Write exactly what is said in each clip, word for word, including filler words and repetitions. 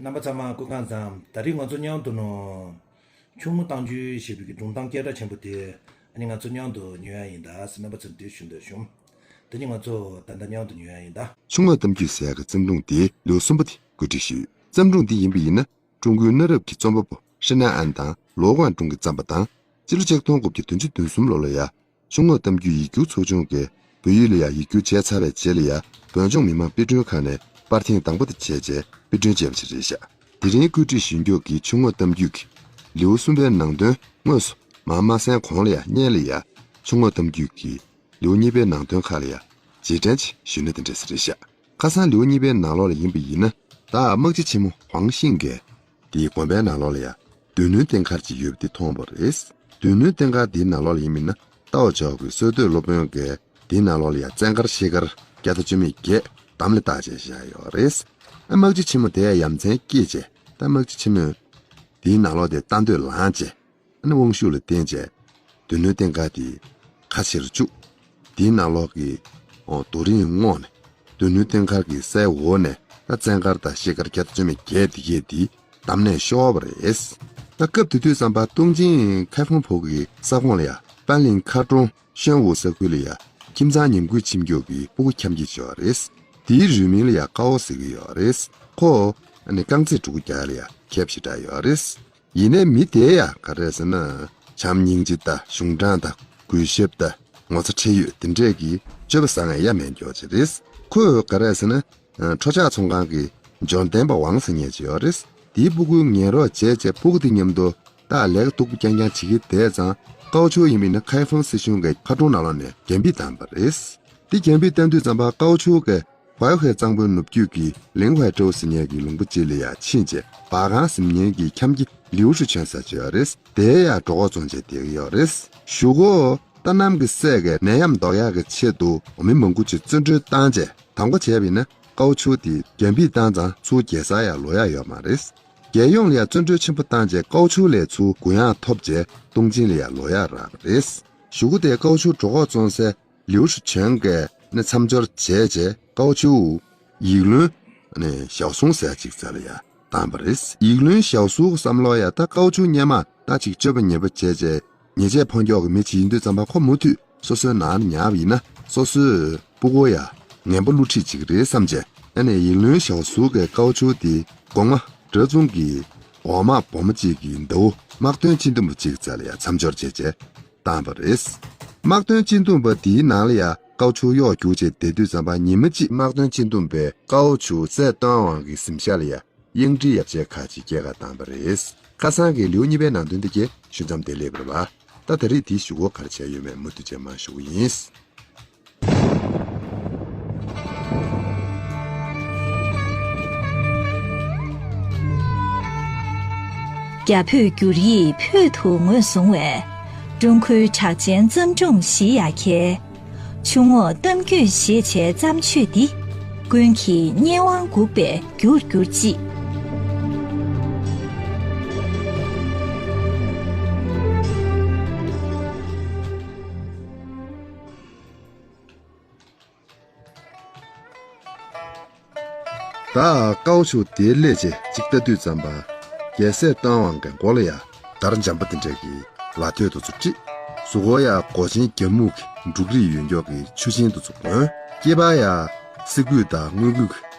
རྣམ་པ་ཚང་མ་སྐུ་ཁམས་བཟང་། ད་རིང་ང་ཚོ་མཉམ་དུ་ནོ། ཆུ་མོ་གཏམ་རྒྱུད་ཞེས་པའི་སྒྲུང་གཏམ་སྐད་གྲགས་ཆེན་པོ་དེ་ཨ་ནི་ང་ཚོ་མཉམ་དུ་ཉོ་ཡ་ཡིན་ད་ཟེར་རྣམ་པ་ཚོར་འདི་ཞུ་འདོད་བྱུང་། དེ་ནི་ང་ཚོ་ད་ལྟ་མཉམ་དུ་ཉོ་ཡ་ཡིན་ད། ཆུ་མོ་གཏམ་རྒྱུད་ཟེར་ཡག་གི་བརྩམས་སྒྲུང་དེ་ལེའུ་གསུམ་པ་དེ་བཀོད་སྒྲིག་ཞུས། བརྩམས་སྒྲུང་འདི་ཡིན་པ་ཡིན་ན། ཀྲུང་གོའི་གནའ་རབས་ཀྱི་རྩོམ་པ་པོ་ཧྲི་ན་ཨན་དང་ལོ་ཀོང་ཀྲུང་གིས་བརྩམས་པ་དང་། སྤྱི་ལོ་ཆིག་སྟོང་དགུ་བརྒྱ་བདུན་ཅུ་དོན་གསུམ་ལོ་ལ་ཡ། ཆུ་མོ་གཏམ་རྒྱུད་ཡིག་སྒྱུར་ཚོགས་ཆུང་གིས་བོད་ཡིག་ལ་ཡ་ཡིག་སྒྱུར་བྱས་ཚར་བའི་རྗེས་ལ་ཡ། བོད་ལྗོངས་མི་དམངས་དཔེ་སྐྲུན་ཁང་ནས་པར་འཐེན་དང་པོ་དེ་བྱས་རྗེས་དཔེ་སྐྲུན་བྱས་པ་ཞིག་རེད་ཤག་དེ་རིང་བཀོད་སྒྲིག་ཞུ་རྒྱུ་གི་ཆུ་མོ་གཏམ་རྒྱུད་ཀྱི་ལེའུ་གསུམ་པའི་ནང་དོན་དངོས་སུ་མར་མ་གསན་གོང་ལ་ཡ་སྙན་ལ་ཡ། ཆུ་མོ་གཏམ་རྒྱུད་ཀྱི་ལེའུ་གཉིས་པའི་ནང་དོན་ཁག་ལ་ཡ་རྗེས་དྲན་ཅིག་ཞུས་ན་དེ་འདྲ་ཞིག་རེད་ཤག་ཁ་སང་ལེའུ་གཉིས་པའི་ནང་ལོགས་ལ་ཡིན་པ་ཡིན་ན། ད་དམག་སྤྱི་ཆེན་མོ་ཧོང་ཤིང་གིས་དེའི་དགོན་པའི་ནང་ལོགས་ལ་ཡ་སྡེ་སྣོད་རྟེན་མཁར་ཅིག་ཡོད་པ་དེ་མཐོང་བ་རེད། སྡེ་སྣོད་རྟེན་མཁར་དེའི་ནང་ལོགས་ལ་ཡིན་པ་ཡིན་ན། ཏའོ་ཅའོ་གི་སྲོལ་གཏོད་སློབ་དཔོན་གྱིས་དེའི་ནང་ལོགས་ལ་ཡ་བཙན་མཁར་ཤེལ་དཀར་བརྒྱ་དང་བཅུ་མེད་བརྒྱད་འདམ་ལ་བཏགས་བྱས་བཞག་ཡོད་རེད། ཨ་དམག་སྤྱི་ཆེན་མོ་དེས་ཡ་མཚན་སྐྱེས་བྱས། ད་དམག་སྤྱི་ཆེན་མོས་དེའི་ནང་ལོགས་དེ་ལྟ་འདོད་ལངས་བྱས། ཨ་ནི་དབང་ཤུགས་ལ་བརྟེན་བྱས། སྡེ་སྣོད་རྟེན་མཁར་དེ་ཁ་ཕྱེ་རུ་བཅུག་དེའི་ནང་ལོགས་ཀྱི་ཨོ་རྡོ་རིང་སྔོག་ནས། སྡེ་སྣོད་རྟེན་མཁར་གྱི་སའི་འོག་ནས་ད་བཙན་མཁར་དང་ཤེལ་དཀར་བརྒྱ་དང་བཅུ་མེད་བརྒྱད་དེ་གས་དེ་བསྡམས་ནས་ཤོར་བ་རེད། ད་སྐབས་དེ་དུས་ཙམ་པ་ཏུང་ཅིན་ཁའི་ཧྥུང་ཕུ་གུ་གི་ས་ཁོངས་ལ་ཡ་པན་ལིང་མཁར་གྲོང་ཤོན་ཝུ་ས་ཁུལ་ལ་ཡ་ཁྱིམ་ཚང་ཉམས་རྒུད་ཕྱིན་རྒྱུ་གི་སྤུ་གུ་འཁྱམ་གྱི་ཡོད་རེད། དེའི་རུས་མིང་ལ་ཡ་ཀའོ་ཟེར་གྱི་ཡོད་རེད། ཁོ་ཨ་ནི་རྐང་རྩེད་འགྲོ་གི་རྒྱག་ལ་ཡ་མཁས་པ་ཞེ་དྲག་ཡོད་རེད། ཡིན་ནའི་མི་དེ་ཡ་ག་རེ་ཟེར་ན། བྱམས་སྙིང་རྗེ་དང་གཞུང་དྲང་དང་གུས་ཞབས་དང་ངོ་ཚ་ཁྲེལ་ཡོད་དེ་འདྲས་ཀྱི་སྤྱོད་པ་བཟང་ངན་ཡ་མེད་མགྱོགས་ཅིག་རེད། ཁོས་ག་རེ་ཟེར་ན། ཁྲོ་ཆག་ཚོང་ཁང་གི་འབྱོར་ལྡན་པ་ཝང་ཟེར་མཁན་ཅིག་ཡོད་རེད། དེའི་སྤུ་གུའི་ངན་རོགས་བྱས་བྱས་སྤུ་གུ་དེ་མཉམ་དུ་ད་ལས་ཀ་སྡུག་པོ་རྐྱང་རྐྱང་བྱེད་ཀྱི་བསྡད་ཙང་། ཀའོ་ཆུའུ་ཡིན་པ་ཡིན་ན་ཁའི་ཧྥུང་སྲིད་གཞུང་གི་མཁར་གྲོང་ནང་ལོགས་ནས་རྒྱན་ཕུད་བཏང་བ་རེད། དེ་རྒྱན་ཕུད་བཏང་དུས་ཙམ་པ་ཀའོ་ཆུའུ་གིས་ཝའི་ཧུའེ་གཙང་པོའི་ནུབ་རྒྱུད་ཀྱི་ལིང་ཧུའེ་ཀྲོའུ་ཟེར་མཁན་གྱི་ལུང་པ་ཅིག་ལ་ཡ་ཕྱིན་རྗེས་སྦ་ཁང་ཟིན་མཁན་གྱི་འཁྱམ་ཁྱི་ལིའུ་ཧྲི་ཆོན་ཟེར་ཅིག་ཡོད་རེད། དེ་ཡ་གྲོད་ཁོག་བཙོང་བྱས་བསྡད་ཀྱི་ཡོད་རེད། གཞུག་གུ་ཏ་ནམ་གྱི་སྲས་ཀྱི་ནད་ཡམས་ཟློག་ཡག་གི་ཆེད་དུ་འོ་མི་མང་པོ་ཅིག་བཙོན་གྲོལ་བཏང་རྗེས་དང་པོ་བྱས་པ་ཡིན་ན་ཀའོ་ཆུའུ་དེ་རྒྱན་ཕུད་བཏང་ཙང་ཚུར་རྒྱལ་སར་ཡ་ལོག་ཡག་ཡོད་མ་རེད། རྒྱལ་ཡོངས་ལ་ཡ་བཙོན་གྲོལ་ཆེན་པོ་བཏང་རྗེས་ཀའོ་ཆུའུ་ལས་ཚུར་གུ་ཡངས་ཐོབ་རྗེས་ཏུང་ཅིན་ལ་ཡ་ལོག་ཡག་རག་པ་རེད། གཞུག་གུ་དེ་ཀའོ་ཆུའུ་གྲོད་ཁོག་བཙོང་སའི་ལིའུ་ཧྲི་ཆོན་གྱིས་ནི་མཚམས་སྦྱོར་བྱས་རྗེས་ཀའོ་ཆུའུ་ཡིག་བློན་ནི་ཞའོ་སུང་ཟེར་ཅིག་རྩ་ལ་ཡ་བཏང་བ་རེད། ཡིག་བློན་ཞའོ་སུའུ་གི་བསམ་བློ་ཡ་ད་ཀའོ་ཆུའུ་སྔོན་མ་ད་ཅིག་སྤྱོད་པ་ཉེས་པ་བྱས་རྗེས་ཉེས་ཆད་ཕོག་མཁན་གྱི་མི་ཅིག་ཡིན་དུས་ཙམ་པ་ཁོ་མུ་མཐུད་སོ་སོའི་ནང་ལ་ཉར་བ་ཡིན་ན་སོ་སོའི་སྤུ་གུ་ཡ་ངན་པ་བསླུ་ཁྲིད་ཅིག་རེད་བསམ་རྗེས་ཨ་ནི་ཡིག་བློན་ཞའོ་སུའུ་གིས་ཀའོ་ཆུའུ་དེ་གོང་མ་གྲྭ་བཙུན་གྱི་འོག་མ་བུ་མོ་གཅིག་གི་ཟླ་བོ་དམག་དོན་སྤྱི་འདོམས་པ་གཅིག་རྩ་ལ་ཡ་མཚམས་སྦྱོར་བྱས་རྗེས་བཏང་བ་རེད། དམག་དོན་སྤྱི་འདོམས་པ་དེའི་ནང་ལ་ཡ་ཀའོ་ཆུའུ་གཡོག་རྒྱུགས་བྱས་བསྡད་དུས་ཙམ་པ་ཉི་མ་གཅིག་དམག་དོན་སྤྱི་འདོམས་པས་ཀའོ་ཆུའུ་སྲས་ཏོན་ཝང་གི་གཟིམ་ཤག་ལ་ཡ་གཡང་ཊི་ཡ་བྱེད་ཁ་ཅིག་སྐྱེལ་ག་བཏང་བ་རེད། ཁ་སང་གི་ལེའུ་གཉིས་པའི་ནང་དོན་དེ་གས་ཞུ་མཚམས་དེ་སླེབས་པ་རེད་པ། ད་ད་རེས་དེའི་གཞུག་གུ་ག་རེ་བྱས་ཡོད་མེད་མུ་མཐུད་རྗེས་མ་ཞུ་གི་ཡིན། རྒྱ་བོད་བསྒྱུར་ཡིག་བོད་དུ་ངོས་བཟུང་བའི་ཀྲུང་གོའི་གྲགས་ཅན་བརྩམས་སྒྲུང་ཞིག་ཡ་མཁན། ཆུ་ངོགས་གཏམ་རྒྱུད་ཞེས་བྱའི་བརྩམས་ཆོས་འདི་ཀུན་གྱིས་སྙན་དབང་འགུག་པའི་རྒྱུར་གྱུར་ཅིག་ད་ཀའོ་ཆུའུ་དེར་སླེབས་རྗེས་གཅིག་ལྟ་དུས་ཙམ་པ། རྒྱལ་སྲས་ཏོན་ཝང་གི་མགོ་ལ་ཡ་དར་འཇམ་པོ་དེ་འདྲ་གི་ལ་ཐོད་དེ་ཚོ་དཀྲིས། གཟུགས་པོ་ཡ་མགོ་ཆེན་རྒྱ་སྨུག་གི་འབྲུ་རིགས་ཡོད་མགྱོགས་ཀྱི་ཆུ་ཆེན་དེ་ཚོ་གོན། སྐེད་པ་ཡ་སེ་གོལ་དང་དངུལ་གོལ་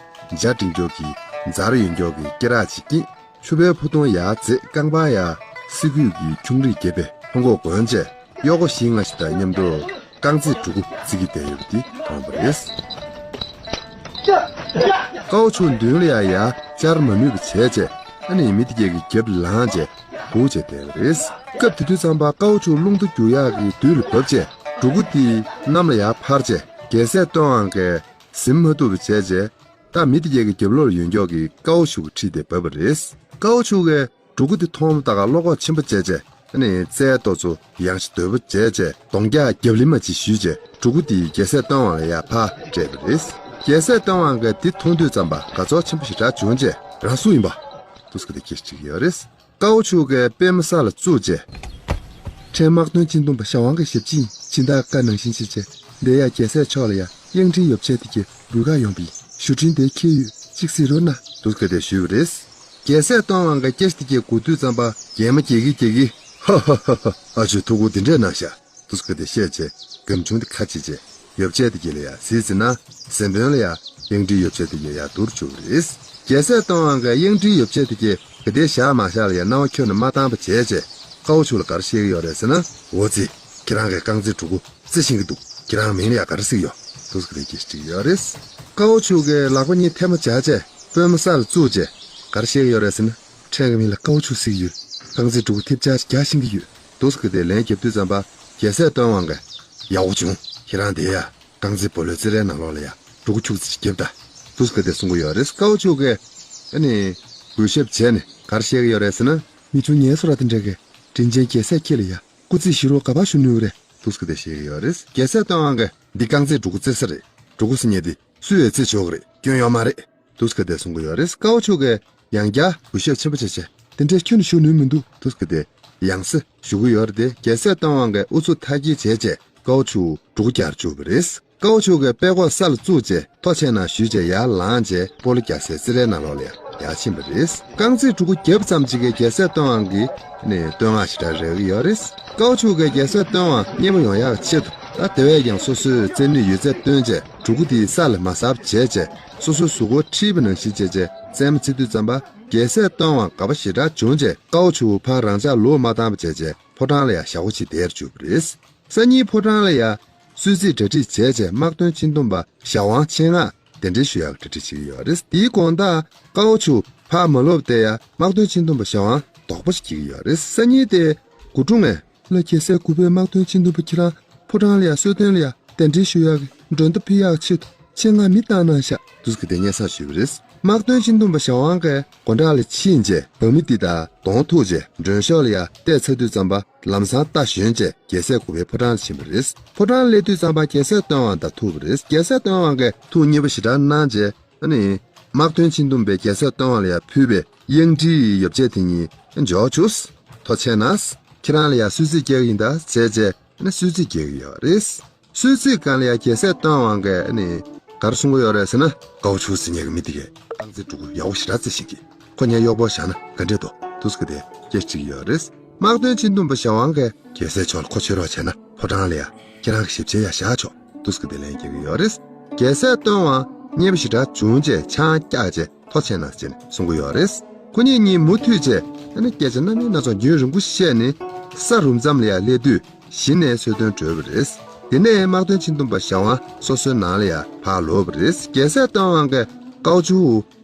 གྱི་འཇའ་སྤྲིན་མགྱོགས་ཀྱི་འཛར་ཡོད་མགྱོགས་ཀྱི་སྐེ་རགས་ཅིག་བསྐྱིལ། ཕྱུ་པའི་ཕུ་ཐུང་ཡར་འཛེགས། རྐང་པ་ཡ་སེ་གོལ་གྱི་ཁྱུང་རིས་བརྒྱབ་པའི་ཕོ་མགོ་གོན་བྱས། གཡོག་པོ་བཞི་ལྔ་ཞིག་དང་མཉམ་དུ་རྐང་རྩེད་གྲུ་གུ་རྩེ་གི་བསྡད་ཡོད་པ་འདི་མཐོང་བ་རེད། ཀའོ་ཆུའུ་མདུན་ལ་ཡ་ཡ་བཅར་མ་ནུས་པ་བྱས་རྗེས་ཨ་ནི་མི་དེ་གས་ཀྱི་རྒྱབ་ལངས་རྗེས་སྒུག་བྱས་བསྡད་པ་རེད། སྐབས་དེ་དུས་ཙམ་པ་ཀའོ་ཆུའུ་རླུང་རྟ་རྒྱུག་ཡག་གི་དུས་ལ་བབས་རྗེས་གྲུ་གུ་དེ་གནམ་ལ་ཡར་འཕར་རྗེས་རྒྱལ་སྲས་ཏོན་ཝང་གིས་ཟིན་མ་ཐུབ་པ་བྱས་རྗེས། ད་མི་དེ་གས་ཀྱི་རྒྱབ་ལོགས་ཡོད་མགྱོགས་ཀྱི་ཀའོ་ཆུའུ་གི་འཁྲིས་དེ་བབས་པ་རེད། ཀའོ་ཆུའུ་གིས་གྲུ་གུ་དེ་མཐོང་མ་ཐག་བློ་ཁོག་ཆེན་པོ་བྱས་རྗེས་ཨ་ནི་རྩྭའི་ཏོག་ཙམ་ཡང་ཞིག་རྡོལ་པོ་བྱས་རྗེས་གདོང་རྒྱག་རྒྱབ་ལི་མ་ཅིག་གཞུས་རྗེས་གྲུ་གུ་དེ་རྒྱལ་སྲས་ཏོན་ཝང་ལ་ཡར་ཕར་སྤྲད་པ་རེད། རྒྱལ་སྲས་ཏོན་ཝང་གིས་དེ་མཐོང་དུས་ཙམ་པ་དགའ་ཚོར་ཆེན་པོ་ཞེ་དྲག་བྱུང་རྗེས་རང་སུ་ཡིན་པ་འདུག་སེ་དེ་སྐད་ཅིག་ཡོད་རེད། ཀའོ་ཆུའུ་གིས་པད་མ་ས་ལ་བཙུགས་རྗེས། ཕྲན་དམག་དོན་སྤྱི་འདོམས་པ་ཞའོ་ཝང་གི་ཞབས་ཕྱི་ཡིན། སྦྱིན་བདག་བཀའ་ནང་བཞིན་བྱེད་ཅེས་འདིར་ཡ་རྒྱལ་སྲས་མཆོག་ལ་ཡ་གཡང་ཊི་ཡོ་བྱད་དེ་གས་འབུལ་ག་ཡོང་པ་ཡིན། ཞུ་འཕྲིན་དེ་འཁྱེར་ཡོད་ཅིག་གཟིགས་རོགས་གནང་འདུག་སེ་དེ་ཞུས་པ་རེད། རྒྱལ་སྲས་སྟོན་དབང་གིས་སྐད་ཆ་དེ་གི་གོ་དུས་ཙམ་པ་གད་མོ་བགྱིད་ཀྱི་བགྱིད་ཀྱི། ཧ་ཧ་ཧ་ཧ། ཨ་ཅོས་ཐུགས་ཁུར་དེ་འདྲས་གནང་ཤག། འདུག་སེ་གི་དེ་བཤད་བྱས་སྒམ་ཆུང་དེ་ཁ་ཕྱེ་བྱས་ཡོ་བྱད་དེ་གི་ལ་ཡ་གཟིགས་ཟིན་ན། གཟིམ་དཔོན་ལ་ཡ་གཡང་ཊིའི་ཡོ་བྱད་དེ་གི་ཡ་བསྡུར་བཅུག་པ་རེད། རྒྱལ་སྲས་སྟོན་དབང་གིས་གཡང་ཊིའི་ཡོ་བྱད་དེ་གི་ག་དེ་བཞག་མ་བཞག་ལ་ཡ་སྣང་བ་ཁྱོན་ནས་མ་བཏང་བ་བྱས་བྱས་ཀའོ་ཆུ་ལ་ག་རེ་བཤད་ཀྱི་ཡོད་རེད་ཟེར་ན། འོ་ཙི། ཁྱེད་རང་གིས་རྐང་རྩེད་གྲུ་གུ་རྩེ་ཤེས་ཀྱི་འདུག། ཁྱེད་རང་མིང་ལ་ཡ་ག་རེ་ཟེར་གྱི་ཡོད། འདུག་སེ་གི་དེ་སྐད་ཆ་དྲིས་ཀྱི་ཡོད་རེད། ཀའོ་ཆུ་གིས་ལག་པ་གཉིས་ཐལ་མོ་སྦྱར་བྱས་པུས་མོ་ས་ལ་བཙུགས་བྱས་ག་རེ་བཤད་ཀྱི་ཡོད་རེད་ཟེར་ན། ཕྲན་གྱི་མིང་ལ་ཀའོ་ཆུ་ཟེར་གྱི་ཡོད། རྐང་རྩེད་གྲུ་གུ་ཐེབས་ཆག་རྒྱག་ཤེས་ཀྱི་ཡོད། འདུག་སེ་གི་དེ་ལན་བརྒྱབ་དུས་ཙམ་པ་རྒྱལ་སྲས་སྟོན་དབང་གིས། ཡག་པོ་བྱུང་། ཁྱེད་རང་དེ་ཡ། རྐང་རྩེད་སྦོ་ལོའི་རྩེད་རའི་ནང་ལོགས་ལ་ཡ་གྲུ་གུ་ཁྱུག་ཙམ་ཅིག་རྒྱོབ་དང་། འདུག་སེ་གི་དེ་གསུང་གི་ཡོད་རེད། ཀའོ་ཆུ་གིས་ཨ་ནི་གུས་ཞབས་བྱས་ནས་ག་རེ་བཤད་ཀྱི་ཡོད་རེད་ཟེར་ན། མི་ཆུང་ངལ་གསོ་ར་དེ་འདྲ་གིས་དྲིན་ཅན་རྒྱལ་སྲས་ཁྱེད་ལ་ཡ་སྐུ་རྩེད་གཞི་རོགས་ག་པར་ཞུ་ནུས་རེད། འདུག་སེ་གི་དེ་བཤད་ཀྱི་ཡོད་རེད། རྒྱལ་སྲས་སྟོན་དབང་གིས་འདི་རྐང་རྩེད་གྲུ་གུ་རྩེ་ས་རེད། གྲུ་གུ་ཟེར་མཁན་དེ་སུས་ཡང་རྩེད་ཆོག་གི་རེད། སྐྱོན་ཡོད་མ་རེད། འདུག་སེ་གི་དེ་གསུང་གི་ཡོད་རེད། ཀའོ་ཆུ་གིས་ཡང་བསྐྱར་གུས་ཞབས་ཆེན་པོ་བྱས་བྱས་དེ་འདྲས་ཁྱོན་ནས་ཞུ་ནུས་མི་འདུག། འདུག་སེ་གི་དེ་ཡང་སེ་ཞུ་གི་ཡོད་རེད་དེ། རྒྱལ་སྲས་སྟོན་དབང་གིས་ཨུ་ཚུགས་མཐའ་སྐྱེལ་བྱས་བྱས་ཀའོ་ཆུ་གྲུ་གུ་རྒྱག་བཅུག་པ་རེད། ཀའོ་ཆུ་གིས་པད་ཀོག་ས་ལ་བཙུགས་བྱས་ཐོག་ཆེན་ནང་གཞུས་བྱས་ཡར་ལངས་བྱས་སྤོ་ལོ་རྒྱག་སའི་རྩེད་རའི་ནང་ལོགས་ལ་ཡར་ཕྱིན་པ་རེད། རྐང་རྩེད་གྲུ་གུ་བརྒྱབ་ཙམ་ཅིག་གིས་རྒྱལ་སྲས་སྟོན་དབང་གིས་ནི་བསྟོད་བསྔགས་ཞེ་དྲག་རེག་གི་ཡོད་རེད། ཀའོ་ཆུ་གིས་རྒྱལ་སྲས་སྟོན་དབང་མཉེས་པོ་ཡོང་ཡག་ཆེད་དུ། ད་དེ་བས་ཀྱང་སོ་སོའི་རྩེད་མོའི་ཡོད་ཚད་བཏོན་བྱས་གྲུ་གུ་དེའི་ས་ལ་མ་ཟག་བྱས་བྱས་སོ་སོའི་གཟུགས་པོ་འཁྲིལ་བ་ནང་བཞིན་བྱས་བྱས་རྩེད་མོ་རྩེ་དུས་ཙམ་པ་རྒྱལ་སྲས་སྟོན་དབང་དགའ་པོ་ཞེ་དྲག་བྱུང་བྱས་ཀའོ་ཆུ་ཕར་རང་འཇགས་ལུགས་མ་བཏང་བ་བྱས་བྱས་ཕོ་བྲང་ལ་ཡར་ཞག་པོ་ཅིག་བསྡད་བཅུག་པ་རེད། སང་ཉིན་ཕོ་བྲང་ལ་ཡ། གསོལ་ཚིགས་གྲ་སྒྲིག་བྱས་བྱས་དམག་དོན་སྤྱི་འདོམས་པ་ཞབས་དབང་ཆེད་མངགས་གདན་འདྲེན་ཞུ་ཡག་གྲ་སྒྲིག་བྱེད་ཀྱི་ཡོད་རེད། དེའི་དགོང་དག་ཀའོ་ཆུ་ཕར་མ་ལོག་པ་དེ་ཡ་དམག་དོན་སྤྱི་འདོམས་པ་ཞབས་དབང་དོགས་པ་ཞིག་སྐྱེ་གི་ཡོད་རེད། སང་ཉིན་དེ་དགོང་དྲོ་ངས། ལ་རྒྱལ་སྲས་གུས་པས་དམག་དོན་སྤྱི་འདོམས་པ་ཁྱེད་རང་ཕོ་བྲང་ལ་ཡ་གསོལ་སྟོན་ལ་ཡ་གདན་འདྲེན་ཞུ་ཡག་གི་མགྲོན་བརྡ་ཕུལ་ཡག་ཆེད་དུ་ཆེད་མངགས་མི་བཏང་གནང་ཤག། འདུག་སེ་གི་དེ་སྙན་སེང་ཞུས་པ་རེད། དམག་དོན་སྤྱི་འདོམས་པ་ཞབས་དབང་གིས་སྒོ་འགྲམ་ལ་ཕྱིན་རྗེས་འབངས་མི་འདི་དང་གདོང་ཐུག་རྗེས་མགྲོན་ཤོག་ལ་ཡ་བལྟས་ཚར་དུས་ཙམ་པ། ལམ་སང་རྟ་ཞོན་བྱས་རྒྱལ་སྲས་གུས་པའི་ཕོ་བྲང་ལ་ཕྱིན་པ་རེད། ཕོ་བྲང་སླེབས་དུས་ཙམ་པ་རྒྱལ་སྲས་སྟོན་དབང་དང་ཐུག་པ་རེད། རྒྱལ་སྲས་སྟོན་དབང་གིས་ཐུགས་མཉེས་པོ་ཞེ་དྲག་གནང་བྱས་ཨ་ནི། དམག་དོན་སྤྱི་འདོམས་པས་རྒྱལ་སྲས་སྟོན་དབང་ལ་ཡ་ཕུལ་བའི་གཡང་ཊིའི་ཡོ་བྱད་དེ་གཉིས་འཇོག་བཅུག། ཐོག་ཆེན་ན། ཁྱེད་རང་ལ་ཡ་གསོལ་ཚིགས་རྒྱག་གི་ཡིན་ད་བྱས་བྱས་ཨ་ནི་གསོལ་ཚིགས་རྒྱག་གི་ཡོད་རེད། གསོལ་ཚིགས་སྒང་ལ་ཡ་རྒྱལ་སྲས་སྟོན་དབང་གིས་ཨ་ནི། ག་རེ་གསུང་གི་ཡོད་རེད་ཟེར་ན། ཀའོ་ཆུ་ཟེར་མཁན་གྱི་མི་དེ་གས་རྐང་རྩེད་གྲུ་གུ་ཡག་པོ་ཞེ་དྲག་རྩེ་ཤེས་ཀྱི། ཁོ་ངས་གཡོག་པོ་བཞག་ན་ག་འདྲས་འདུག། འདུག་སེ་གི་དེ་སྐད་ཆ་དྲིས་ཀྱི་ཡོད་རེད། དམག་དོན་སྤྱི་འདོམས་པ་ཞབས་དབང་གིས་རྒྱལ་སྲས་མཆོག་ལ་ཁོ་ཆོས་རོགས་བྱས་ན་ཕོ་བྲང་ལ་ཡ་ཁྱེད་རང་གི་ཞབས་ཕྱི་ཡ་བཞག་ཆོག། འདུག་སེ་གི་དེ་ལན་རྒྱག་གི་ཡོད་རེད། རྒྱལ་སྲས་སྟོན་དབང་མཉེས་པོ་ཞེ་དྲག་བྱུང་རྗེས་ཆང་བཀྱགས་རྗེས་ཐོག་ཆེན་ནང་ཕྱིན་གསུང་གི་ཡོད་རེད། ཁོ་གཉིས་གཉིས་མུ་མཐུད་རྗེས་ཨ་ནི་སྐད་ཆ་སྣ་མིན་སྣ་ཚོགས་རྒྱུན་རིང་པོ་བཤད་ནས་ས་རུབ་མཚམས་ལ་ཡ་སླེབས་དུས་གཞི་ནས་གསོལ་སྟོན་གྲོལ་བ་རེད། དེ་ནས་དམག་དོན་སྤྱི་འདོམས་པ་ཞབས་དབང་སོ་སོའི་ནང་ལ་ཡ་ཕར་ལོག་པ་རེད། རྒྱལ་སྲས་སྟོན་དབང་གིས་ཀའོ་ཆུ་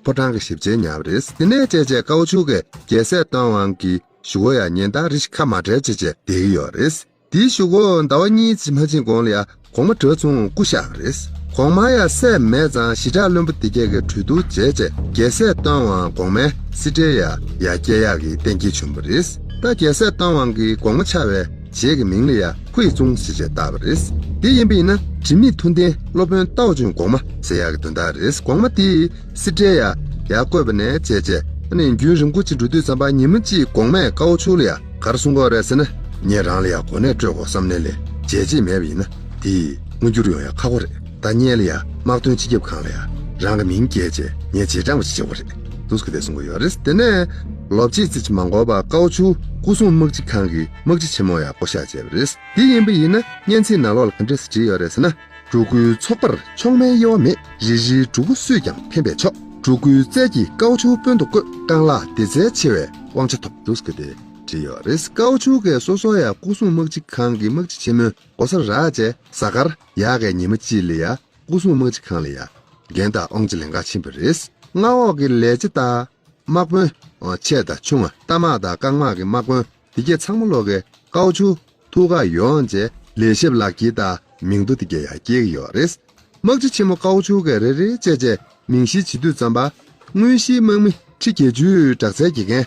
ཕོ་བྲང་གི་ཞབས་ཕྱི་ཉར་བ་རེད། དེ་ནས་བྱས་རྗེས་ཀའོ་ཆུ་གིས་རྒྱལ་སྲས་སྟོན་དབང་གི་གཞུག་གུ་ཡ་ཉིན་ལྟར་རེ་བཞིན་ཁ་མ་བྲལ་བྱས་རྗེས་བསྡད་ཀྱི་ཡོད་རེད། དེའི་གཞུག་གུ་ཟླ་བ་གཉིས་ཙམ་མ་ཕྱིན་གོང་ལ་ཡ་གོང་མ་གྲྭ་ཚང་སྐུ་གཤེགས་པ་རེད། གོང་མ་ཡ་སྲས་མེད་ཙང་ཞི་དྲག་བློན་པོ་དེ་གས་ཀྱིས་གྲོས་བསྡུར་བྱས་རྗེས་རྒྱལ་སྲས་སྟོན་དབང་གོང་མའི་སྲིད་ཁྲིར་ཡ་ཡར་སྐྱེལ་ཡག་གི་གཏན་འཁེལ་བྱུང་བ་རེད། ད་རྒྱལ་སྲས་སྟོན་དབང་གིས་གོང་མ་ཆགས་པའི་རྗེས་ཀྱི་མིང་ལ་ཡ་ཧུའེ་ཙུང་ཟེར་བྱས་བཏགས་པ་རེད། དེ་ཡིན་པ་ཡིན་ན་དྲི་མེད་ཐུབ་བསྟན་སློབ་དཔོན་ཏའོ་ཅུན་གོང་མ་ཟེར་ཡག་གི་དོན་དག་རེད། གོང་མ་དེས་སྲིད་ཁྲིར་ཡ་ཡར་བསྐོས་པ་ནས་བྱས་རྗེས་ཨ་ནི་རྒྱུན་རིང་པོ་ཅིག་འགྲོ་དུས་ཙམ་པ་ཉི་མ་གཅིག་གོང་མས་ཀའོ་ཆུ་ལ་ཡ་ག་རེ་གསུང་གི་ཡོད་རེད་ཟེར་ན། ངས་རང་ལ་ཡ་གོ་གནས་སྤྲོད་དགོས་བསམ་ནས་ལས་བྱས་རྗེས་མེད་པ་ཡིན་ན་དེ་མངོན་འགྱུར་ཡོང་ཡ་ཁག་པོ་རེད། ད་ངེད་ལ་ཡ་དམག་དོན་སྤྱི་ཁྱབ་ཁང་ལ་ཡ་རང་གི་མིང་བཀལ་བྱས་ངས་རྗེས་འབྲང་པ་ཞིག་བྱེད་དགོས་རེད། འདུག་སེ་གི་དེ་གསུང་གི་ཡོད་རེད། དེ་ནས་ལོ་གཅིག་ཙམ་ཅིག་མ་འགོར་བར་ཀའོ་ཆུ་སྐུ་སྲུང་དམག་སྤྱི་ཁང་གི་དམག་སྤྱི་ཆེན་མོ་ཡ་བསྐོ་གཞག་བྱས་པ་རེད། དེ་ཡིན་པ་ཡིན་ན་སྙན་ཚིག་ནང་ལོགས་ལ་ག་འདྲས་སེ་བྲིས་ཡོད་རེད་ཟེར་ན། འབྲུ་གུའི་ཚོགས་པར་མཆོག་དམན་གཡེལ་བ་མེད། རེ་རེའི་འབྲུ་གུ་སུས་ཀྱང་འཕེན་པས་ཆོག། འབྲུ་གུའི་རྩལ་གྱིས་ཀའོ་ཆུ་དཔོན་དུ་བསྐོས། རྐང་ལག་བདེ་རྩལ་ཆེ་བས་དབང་ཆ་ཐོབ། འདུག་སེ་གི་དེ་བྲིས་ཡོད་རེད། ཀའོ་ཆུ་གིས་སོ་སོ་ཡ་སྐུ་སྲུང་དམག་སྤྱི་ཁང་གི་དམག་སྤྱི་ཆེན་མོའི་གོ་ས་རག་བྱས་གཟའ་སྐར་ཡག་གི་ཉི་མ་གཅིག་ལ་ཡ་སྐུ་སྲུང་དམག་སྤྱི་ཁང་ལ་ཡ་འགན་དང་དབང་ཆ་ལེན་གར་ཕྱིན་པ་རེད། མངའ་འོག་གི་ལས་བྱེད་དང་། དམག་དཔོན། ཆེ་དང་ཆུང་བ། རྟ་དམག་དང་རྐང་དམག་གི་དམག་དཔོན་དེ་གས་ཚང་མ་ལོག་གིས་ཀའོ་ཆུ་ཐུག་ག་ཡོང་རྗེས་ལས་ཞབས་ལག་འཁྱེར་དང་མིང་ཐོ་དེ་གས་ཡར་སྐྱེལ་གྱི་ཡོད་རེད། དམག་སྤྱི་ཆེན་མོ་ཀའོ་ཆུ་གིས་རེ་རེ་བྱས་རྗེས་མིང་གཞི་བྱེད་དུས་ཙམ་པ། དངོས་གཞིའི་དམག་མི་ཁྲི་བརྒྱད་ཅུའི་དྲག་རྩལ་དགེ་རྒན་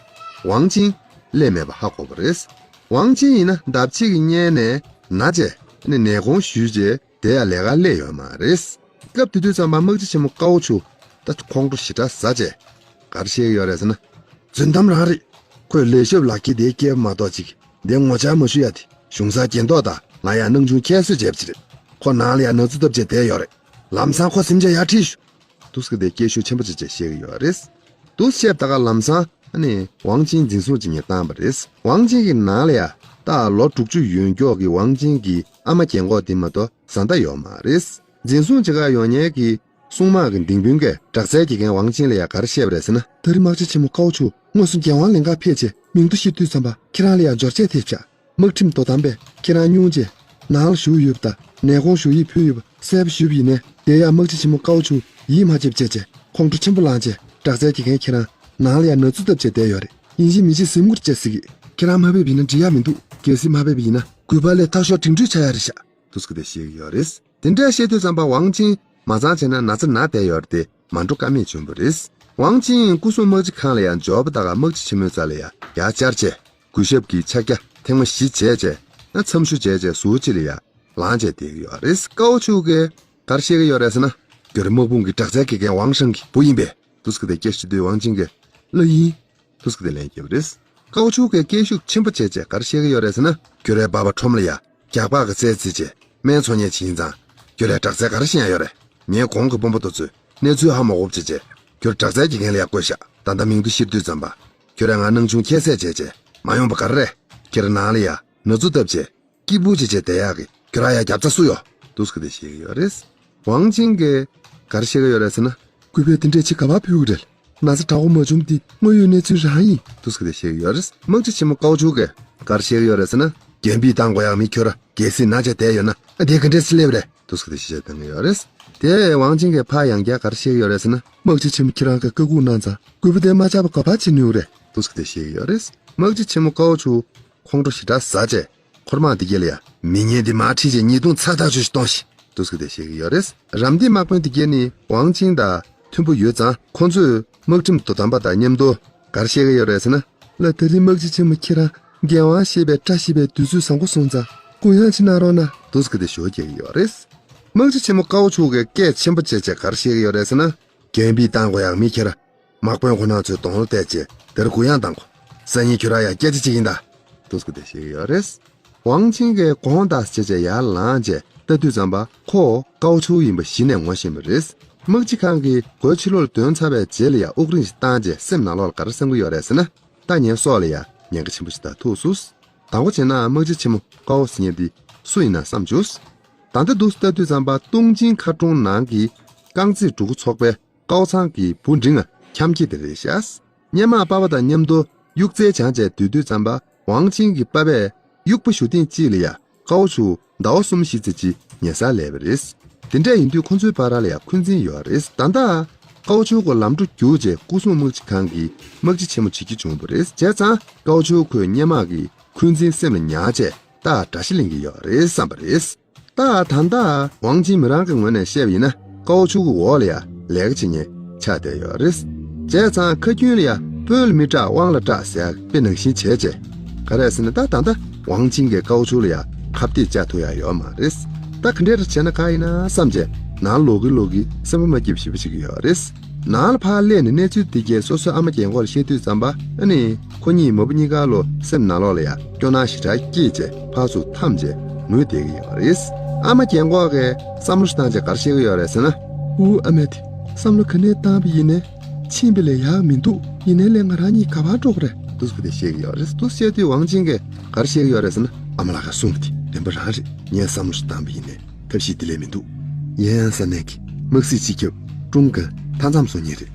ཝང་ཅིན་སླེབས་མེད་པ་ཧ་གོ་བ་རེད། ཝང་ཅིན་ཡིན་ན་འདབ་ཆགས་ཀྱི་གཉན་ནས་ན་བྱས་ནས་ནད་དགོངས་ཞུས་རྗེས། དེ་ཡང་ལས་ཀར་སླེབས་ཡོད་མ་རེད། སྐབས་དེ་དུས་ཙམ་པ་དམག་སྤྱི་ཆེན་མོ་ཀའོ་ཆུ་ད་ཁོང་ཁྲོ་ཞེ་དྲག་ཟ་བྱས། ག་རེ་བཤད་ཀྱི་ཡོད་རེད་ཟེར་ན། རྫུན་གཏམ་རང་རེད། ཁོས་ལས་ཞབས་ལག་འཁྱེར་དེ་བསྐྱལ་བ་མ་གཏོགས་ཅིག་འདི་ངོ་བཅར་མ་ཞུ་ཡ་དེ་གཞུང་སར་གྱེན་ལྡོག་དང་ང་ཡང་སྣང་ཆུང་ཁྱད་གསོད་བྱས་པ་ཅིག་རེད། ཁོ་ནང་ལ་ཡང་ན་ཚོད་བཏབ་བྱས་བསྡད་ཡོད་རེད། ལམ་སང་ཁོ་སེམས་ཅན་ཡར་ཁྲིད་ཤོག། འདུག་སེ་གི་དེ་སྐད་ཤུགས་ཆེན་པོ་བྱས་བྱས་བཤད་ཀྱི་ཡོད་རེད། འདུག་སེ་བཤད་པ་ད་ག་ལམ་སང་ ཨ་ནི་ཝང་ཆིན་འཛིན་བཟུང་བྱེད་མཁན་བཏང་བ་རེད། ཝང་ཆིན་གྱི་ནང་ལ་ཡ་ད་ལོ་དྲུག་ཅུ་ཡོད་མགྱོགས་ཀྱི་ཝང་ཆིན་གྱི་ཨ་མ་རྒན་གོག་དེ་མ་གཏོགས་བཟའ་ཟླ་ཡོད་མ་རེད། འཛིན་བཟུང་བྱེད་གར་ཡོང་མཁན་གྱི་སྲུང་དམག་གི་ལྡིང་དཔོན་གྱིས་དྲག་རྩལ་གྱི་རྒན་ཝང་ཆིན་ལ་ཡ་ག་རེ་བཤད་པ་རེད་ཟེར་ན། ད་རེས་དམག་སྤྱི་ཆེན་མོ་ཀའོ་ཆུ་དངོས་སུ་རྒྱལ་དབང་ལེན་གར་ཕེབས་རྗེས་མིང་ཐོ་བཤད་དུས་ཙམ་པ་ཁྱེད་རང་ལ་ཡ་འབྱོར་ཆས་ཐེབས་བཞག་དམག་ཁྲིམས་དོ་དམ་པས་ཁྱེད་རང་སྙུང་རྗེས་ནང་ལ་བཞུགས་ཡོད་པ་དང་ནད་དགོངས་ཞུ་ཡིག་ཕུལ་ཡོད་པ་གསལ་པོ་ཞུས་པ་ཡིན་ནའི། དེ་ཡང་དམག་སྤྱི་ཆེན་མོ་ཀའོ་ཆུ་ཡིད་མ་ཆེས་པ་བྱས་རྗེས་ཁོང་ཁྲོ་ཆེན་པོ་ལངས་རྗེས་དྲག་རྩལ་གྱི་རྒན་ཁྱེད་རང་ནང་ལ་ཡ་ན་ཚོད་བཏབ་བྱས་བསྡད་ཡོད་རེད། ཡིན་གཅིག་མིན་གཅིག་གཟིམ་འཁུར་བྱས་ཟེར་གི། ཁྱེད་རང་མ་ཕེབས་པ་ཡིན་ན་འགྲིག་ཡག་མི་འདུག་གལ་སྲིད་མ་ཕེབས་པ་ཡིན་ན་གུས་པ་ལས་ཐག་ཤོར་དྲིན་དྲུད་ཆགས་ཡག་རེད་ཤག་འདུག་སེ་གི་དེ་བཤད་ཀྱི་ཡོད་རེད། དེ་འདྲ་བཤད་དུས་ཙམ་པ་ཝང་ཆིན་མ་ཚང་བྱས་ན་ན་ཚ་ན་བསྡད་ཡོད་རེད་དེ་མ་འགྲོ་ཀ་མེད་བྱུང་བ་རེད། ཝང་ཆིན་སྐུ་སྲུང་དམག་སྤྱི་ཁང་ལ་ཡང་འབྱོར་བ་ད་ག་དམག་སྤྱི་ཆེན་མོའི་རྩ་ལ་ཡང་ཡར་བཅར་བྱས་གུས་ཞབས་ཀྱི་ཕྱག་རྒྱ་ཐེངས་མ་བཞི་བྱས་བྱས་ན་མཚམས་ཞུ་བྱས་བྱས་ཟུར་གཅིག་ལ་ཡང་ལངས་བྱས་བསྡད་ཀྱི་ཡོད་རེད། ཀའོ་ཆུ་གིས་ག་རེ་བཤད་ཀྱི་ཡོད་རེད་ཟེར་ན། ཁྱོད་རང་དམག་དཔུང་གི་དྲག་རྩལ་དགེ་རྒན་ཝང་ཧྲང་གི་བུ་ཡིན་པས། འདུག་སེ་གི་དེ་སྐད་ཆ་དྲིས་དུས་ཝང་ཆིན་གྱིས་ལགས་ཡིན། འདུག་སེ་གི་དེ་ལན་བརྒྱབ་པ་རེད། ཀའོ་ཆུ་གིས་སྐད་ཤུགས་ཆེན་པོ་བྱས་བྱས་ག་རེ་བཤད་ཀྱི་ཡོད་རེད་ཟེར་ན། ཁྱོད་རའི་པ་ཕ་ཁྲོམ་ལ་ཡ་རྒྱགས་པ་གི་རྩལ་རྩེད་བྱས་སྨན་འཚོང་མཁན་ཅིག་ཡིན་ཙང་། ཁྱོད་རའི་དྲག་རྩལ་ག་རེ་ཤེས་ཡ་ཡོད་རེད། ངའི་གོང་གི་དཔོན་པོ་དེ་ཚོས་གནས་ཚུལ་ཧ་མ་གོ་བ་བྱས་བྱས་ཁྱོད་དྲག་རྩལ་གྱི་རྒན་ལ་ཡ་བསྐོས་ཤག་ད་ལྟ་མིང་ཐོ་བཤད་དུས་ཙམ་པ་ཁྱོད་རའི་ང་སྣང་ཆུང་ཁྱད་བསད་བྱས་བྱས་མ་ཡོང་པ་ག་རེ་རེད། ཁྱེད་རང་ནང་ལ་ཡ་ན་ཚོད་བཏབ་བྱས་སྐྱིད་པོ་བྱས་བྱས་བསྡད་ཡག་གི་ཁྱོད་རང་ཡ་རྒྱབ་རྩ་སུ་ཡོད། འདུག་སེ་གི་དེ་བཤད་ཀྱི་ཡོད་རེད། ཝང་ཆིན་གྱིས་ག་རེ་བཤད་ཀྱི་ཡོད་རེད་ཟེར་ན། གུས་པས་དེ་འདྲས་ཅིག་ག་པར་ཕུལ་གི་རེད། ན་ཚ་དྲག་པོ་མ་བྱུང་དེ་དངོས་ཡོད་གནས་ཚུལ་རང་ཡིན། འདུག་སེ་གི་དེ་བཤད་ཀྱི་ཡོད་རེད། དམག་སྤྱི་ཆེན་མོ་ཀའོ་ཆུ་གིས་ག་རེ་བཤད་ཀྱི་ཡོད་རེད་ཟེར་ན། རྒན་པས་བཏང་དགོས་ཡག་མི་ཁྱོད་ར་གལ་སྲིད་ན་བྱས་བསྡད་ཡོད་ན་ཨ་དེ་ག་འདྲས་སེ་སླེབས་རེད། འདུག་སེ་གི་དེ་བཤད་བཏང་གི་ཡོད་རེད། དེ་ཝང་ཆིན་གྱིས་ཕར་ཡང་བསྐྱར་ག་རེ་བཤད་ཀྱི་ཡོད་རེད་ཟེར་ན། དམག་སྤྱི་ཆེན་མོ་ཁྱེད་རང་གིས་བཀའ་འགུག་གནང་ཙང་གུས་པ་དེ་མ་བཅར་བ་ག་པར་བྱེད་ནུས་རེད། འདུག་སེ་གི་དེ་བཤད་ཀྱི་ཡོད་རེད། དམག་སྤྱི་ཆེན་མོ་ཀའོ་ཆུ་ཁོང་ཁྲོ་ཞེ་དྲག་ཟ་བྱས། འཁོར་དམག་འདི་གས་ལ་ཡ་མི་ངན་འདི་མར་ཁྲིད་བྱས་ཉེས་རྡུང་ཚ་ཐག་ཆོད་ཞིག་གཏོང་ཞིག་འདུག་སེ་གི་དེ་བཤད་ཀྱི་ཡོད་རེད། རམ་འདེགས་དམག་དཔོན་འདི་གས་ནི་ཝང་ཆིན་དང་མཐུན་པོ་ཡོད་ཙང་ཁོང་ཚོས་དམག་ཁྲིམས་དོ་དམ་པ་དང་མཉམ་དུ་ག་རེ་བཤད་ཀྱི་ཡོད་རེད་ཟེར་ན། ལགས་ད་རིང་དམག་སྤྱི་ཆེན་མོ་ཁྱེད་རང་རྒྱལ་དབང་བཞེས་པའི་བཀྲ་ཤིས་པའི་དུས་ཚོད་བཟང་པོ་སོང་ཙང་གུ་ཡངས་ཅིག་གནང་རོགས་གནང་། འདུག་སེ་གི་དེ་ཞུ་རྒྱག་གི་ཡོད་རེད། དམག་སྤྱི་ཆེན་མོ་ཀའོ་ཆུ་གིས་སྐད་ཆེན་པོ་བྱས་བྱས་ག་རེ་བཤད་ཀྱི་ཡོད་རེད་ཟེར་ན། རྒན་པས་བཏང་དགོས་ཡག་མི་ཁྱེད་ར་དམག་དཔོན་ཁོ་རང་ཚོའི་གདོང་ལ་བལྟས་བྱས་དེར་གུ་ཡངས་བཏང་དགོས། སང་ཉིན་ཁྱོད་རང་ཡང་སྐད་ཆ་གཅིག་ཡིན་ད། འདུག་སེ་གི་དེ་བཤད་ཀྱི་ཡོད་རེད། ཝང་ཆིན་གྱིས་དགོངས་དག་བྱས་བྱས་ཡར་ལངས་བྱས་ལྟ་དུས་ཙམ་པ་ཁོ་ཀའོ་ཆུ་ཡིན་པ་གཞི་ནས་ངོ་ཤེས་པ་རེད། དམག་སྤྱི་ཁང་གི་སྒོའི་ཕྱི་ལོགས་ལ་ཐོན་ཚར་བའི་རྗེས་ལ་ཡང་དབུགས་རིང་ཞིག་བཏང་བྱས་སེམས་ནང་ལོགས་ལ་ག་རེ་བསམ་གྱི་ཡོད་རེད་ཟེར་ན། ད་ངའི་སྲོག་ལ་ཡང་ཉེན་ཁ་ཆེན་པོ་ཞིག་ད་ཐུག་སོང་། དང་པོ་བྱས་ན་དམག་སྤྱི་ཆེན་མོ་ཀའོ་ཟེར་མཁན་འདི་སུ་ཡིན་ན་བསམ་བྱུང་། ད་ལྟ་འདུག་སེ་ལྟ་དུས་ཙམ་པ་ཏུང་ཅིན་མཁར་གྲོང་ནང་གི་རྐང་རྩེད་འགྲོ་མགོ་ཚོགས་པའི་ཀའོ་ཚང་གི་བུ་འབྲིང་ང་འཁྱམ་སྐྱེས་དེ་རེད་ཤག་སྔོན་མ་པ་ཕ་དང་མཉམ་དུ་གཡུག་རྩལ་སྦྱངས་བྱས་སྡོད་དུས་ཙམ་པ་ཝང་ཆིན་གྱི་པ་ཕས་གཡུག་པ་གཞུ་ཐེངས་གཅིག་ལ་ཡ་ཀའོ་ཆུ་ཟླ་བ་གསུམ་བཞི་ཙམ་ཅིག་ཉལ་སར་སླེབས་པ་རེད། དེ་འདྲ་ཡིན་དུས་ཁོ་ཚོའི་བར་ལ་ཡ་འཁོན་འཛིན་ཡོད་རེད། ད་ལྟ་ཀའོ་ཆུ་ཁོ་ལམ་འགྲོ་བསྒྱུར་རྗེས་སྐུ་སྲུང་དམག་སྤྱི་ཁང་གི་དམག་སྤྱི་ཆེན་མོ་བྱེད་རྒྱུ་བྱུང་བ་རེད། བྱས་ཙང་ཀའོ་ཆུ་ཁོས་སྔོན་མ་གི་འཁོན་འཛིན་སེམས་ལ་ཉར་བྱས་ད་དགྲ་ཤ་ལེན་གྱི་ཡོད་རེད་བསམ་པ་རེད། ད་ད་ལྟ་ཝང་ཆིན་མི་རང་གི་ངོས་ནས་བཤད་པ་ཡིན་ན་ཀའོ་ཆུ་གི་འོག་ལ་ཡ་ལས་ཀ་བྱེད་མཁན་ཆགས་བསྡད་ཡོད་རེད། བྱས་ཙང་ཁ་རྒྱུན་ལ་ཡ་དཔོན་ལ་མི་སྐྲག་དབང་ལ་སྐྲག་ཟེར་ཡག་དཔེ་ནང་བཞིན་བྱས་རྗེས་ག་རེ་ཟེར་ན། ད་ད་ལྟ་ཝང་ཆིན་གྱིས་ཀའོ་ཆུ་ལ་ཡ་ཁ་གཏད་བཅག་ཐུབ་ཡ་ཡོད་མ་རེད། ད་ག་འདྲས་རེ་བྱས་ན་ག་ཡིན་ན་བསམ་བྱས་ནང་ལོག་གི་ལོག་གི་སེམས་པ་མ་སྐྱིད་པ་ཞེ་པོ་ཅིག་ཡོད་རེད། ནང་ལ་ཕར་སླེབས་ནས་གནས་ཚུལ་དེ་གས་སོ་སོའི་ཨ་མ་རྒན་གོག་ལ་བཤད་དུས་ཙམ་པ་ཨ་ནི་ཁོ་གཉིས་མ་བུ་གཉིས་ཀ་ལོ་སེམས་ནང་ལོགས་ལ་ཡ་སྐྱོ་སྣང་ཞེ་དྲག་སྐྱེས་བྱས་ཕར་ཚུར་འཐམས་བྱས་ངུས་བསྡད་ཀྱི་ཡོད་རེད། ཨ་མ་རྒན་གོག་གིས་བསམ་བློ་ཞིག་བཏང་བྱས་ག་རེ་བཤད་ཀྱི་ཡོད་རེད་ཟེར་ན། ཨུ་ཨ་མས་དེ་བསམ་བློ་ག་ནས་བཏང་བ་ཡིན་ནའི་ཕྱིན་པ་ལས་ཡག་མི་འདུག་ཡིན་ནའི་ལས་ང་རང་གཉིས་ག་པར་འགྲོ་དགོས་རེད། འདུག་སེ་གི་དེ་བཤད་ཀྱི་ཡོད་རེད། འདུག་སེ་བཤད་དུས་ཝང་ཆིན་གྱིས་ག་རེ་བཤད་ཀྱི་ཡོད་རེད་ཟེར་ན། ཨ་མ་ལགས་ཀྱིས་གསུངས་པ་དེ་བདེན་པ་རང་རེད། ངས་བསམ་བློ་ཞིག་བཏང་བ་ཡིན་ནའི་ཐབས་ཤེས་དེ་ལས་མི་འདུག་ཡན་ས་ནས་ཀྱི་དམག་སྲིད་སྤྱི་ཁྱབ་ཀྲུང་གིན་མཐའ་མཚམས་བཟོ་མཁན་རེད།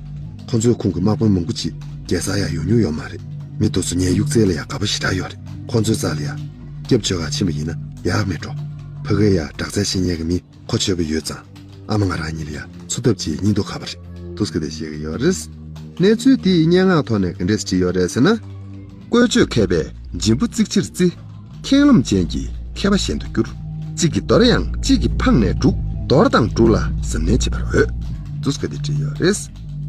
ཁོ་ཚོའི་ཁོངས་ཀྱི་དམག་དཔོན་མང་པོ་ཅིག་རྒྱལ་ས་ཡར་ཡོང་མྱོང་ཡོད་མ་རེད། མི་དེ་ཚོ་ངའི་གཡུག་རྩལ་ལ་ཡ་དགའ་པོ་ཞེ་དྲག་ཡོད་རེད། ཁོ་ཚོའི་རྩ་ལ་ཡ་སྐྱབས་བཅོལ་གར་ཕྱིན་པ་ཡིན་ན་ཡག་མེད་འགྲོ། ཕ་གིར་ཡ་དྲག་རྩལ་ཤེས་མཁན་གྱི་མི་གོ་ཆོད་པོ་ཡོད་ཙང་ཨ་མ་ང་རང་གཉིས་ལ་ཡ་འཚོ་ཐབས་ཅིག་རྙེད་མདོག་ཁ་པོ་རེད། འདུག་སེ་གི་དེ་བཤད་ཀྱི་ཡོད་རེད། གནས་ཚུལ་དེའི་སྙན་ངག་ཐོག་ནས་ག་འདྲས་ཅིག་ཡོད་རེད་ཟེར་ན། བཀོལ་སྤྱོད་མཁས་པས་འཇིམ་པོ་གཙིགས་ཆེར་བརྩི། ཁེངས་ལོམ་ཅན་གྱིས་མཁས་པ་གཞན་དུ་འགྱུར། གཅིག་གིས་དོར་ཡང་གཅིག་གིས་འཕངས་ནས་སྒྲུག་དོར་དང་སྒྲུག་ལ་གཟབ་ནན་བྱེད་པར་འོས། འདུག་སེ་གི་དེ་བྲིས་ཡོད་རེད།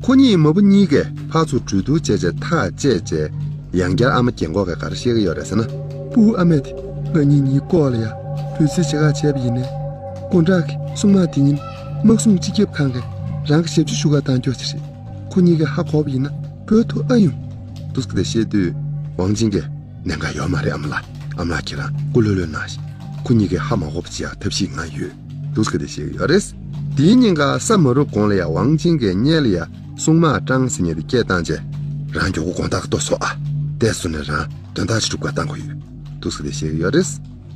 ཁོ་གཉིས་མ་བུ་གཉིས་ཀས་ཕར་ཚུར་གྲོས་བསྡུར་བྱས་བྱས་ཐག་བཅད་བྱས་ཡང་བསྐྱར་ཨ་མ་རྒན་གོག་གིས་ག་རེ་བཤད་ཀྱི་ཡོད་རེད་ཟེར་ན། སྤུ་གུ་ཨ་མས་དེ་ང་གཉིས་གཉིས་ལྐོག་ལ་ཡ་འབོད་ཚིག་བྱེད་ག་བྱས་པ་ཡིན་ནའི། དགོང་དག་གི་སྲུང་དམག་དེ་ཉིན་དམག་སྲུང་སྤྱི་ཁྱབ་ཁང་གིས་རང་གི་ཞབས་ཕྱི་ཞུ་ག་བཏང་རྒྱུ་ཞིག་རེད། ཁོ་གཉིས་ཀས་ཧ་གོ་བ་ཡིན་ན་བོད་དུ་ཨ་ཡོང་། འདུག་སེ་གི་དེ་བཤད་དུས་ཝང་ཆིན་གྱིས་ཉེན་ཁ་ཡོད་མ་རེད་ཨ་མ་ལགས། ཨ་མ་ལགས་ཁྱེད་རང་སྐུ་ལྷོད་ལྷོད་གནང་ཞིག་ཁོ་གཉིས་ཀས་ཧ་མ་གོ་བ་བྱེད་ཡག་ཐབས་ཤེས་ང་ཡོད། འདུག་སེ་གི་དེ་བཤད་ཀྱི་ཡོད་རེད། དེའི་ཉིན་ཀ་ས་མ་རུབ་གོང་ལ་ཡ་ཝང་ཆིན་གྱིས་སྔོན་ལ་ཡ་སྲུང་དམག་ཀྲང་ཟེར་མཁན་དེ་སྐད་བཏང་བྱས། རང་མགྱོགས་པོ་དགོང་དག་ལྟོ་ཟོ་ཨ། དེ་སོང་ནས་རང་དོན་དག་ཅིག་སྒྲུབ་གར་བཏང་དགོས་ཡོད། འདུག་ཟེར་ཏེ་བཤད་ཀྱི་ཡོད་རེད།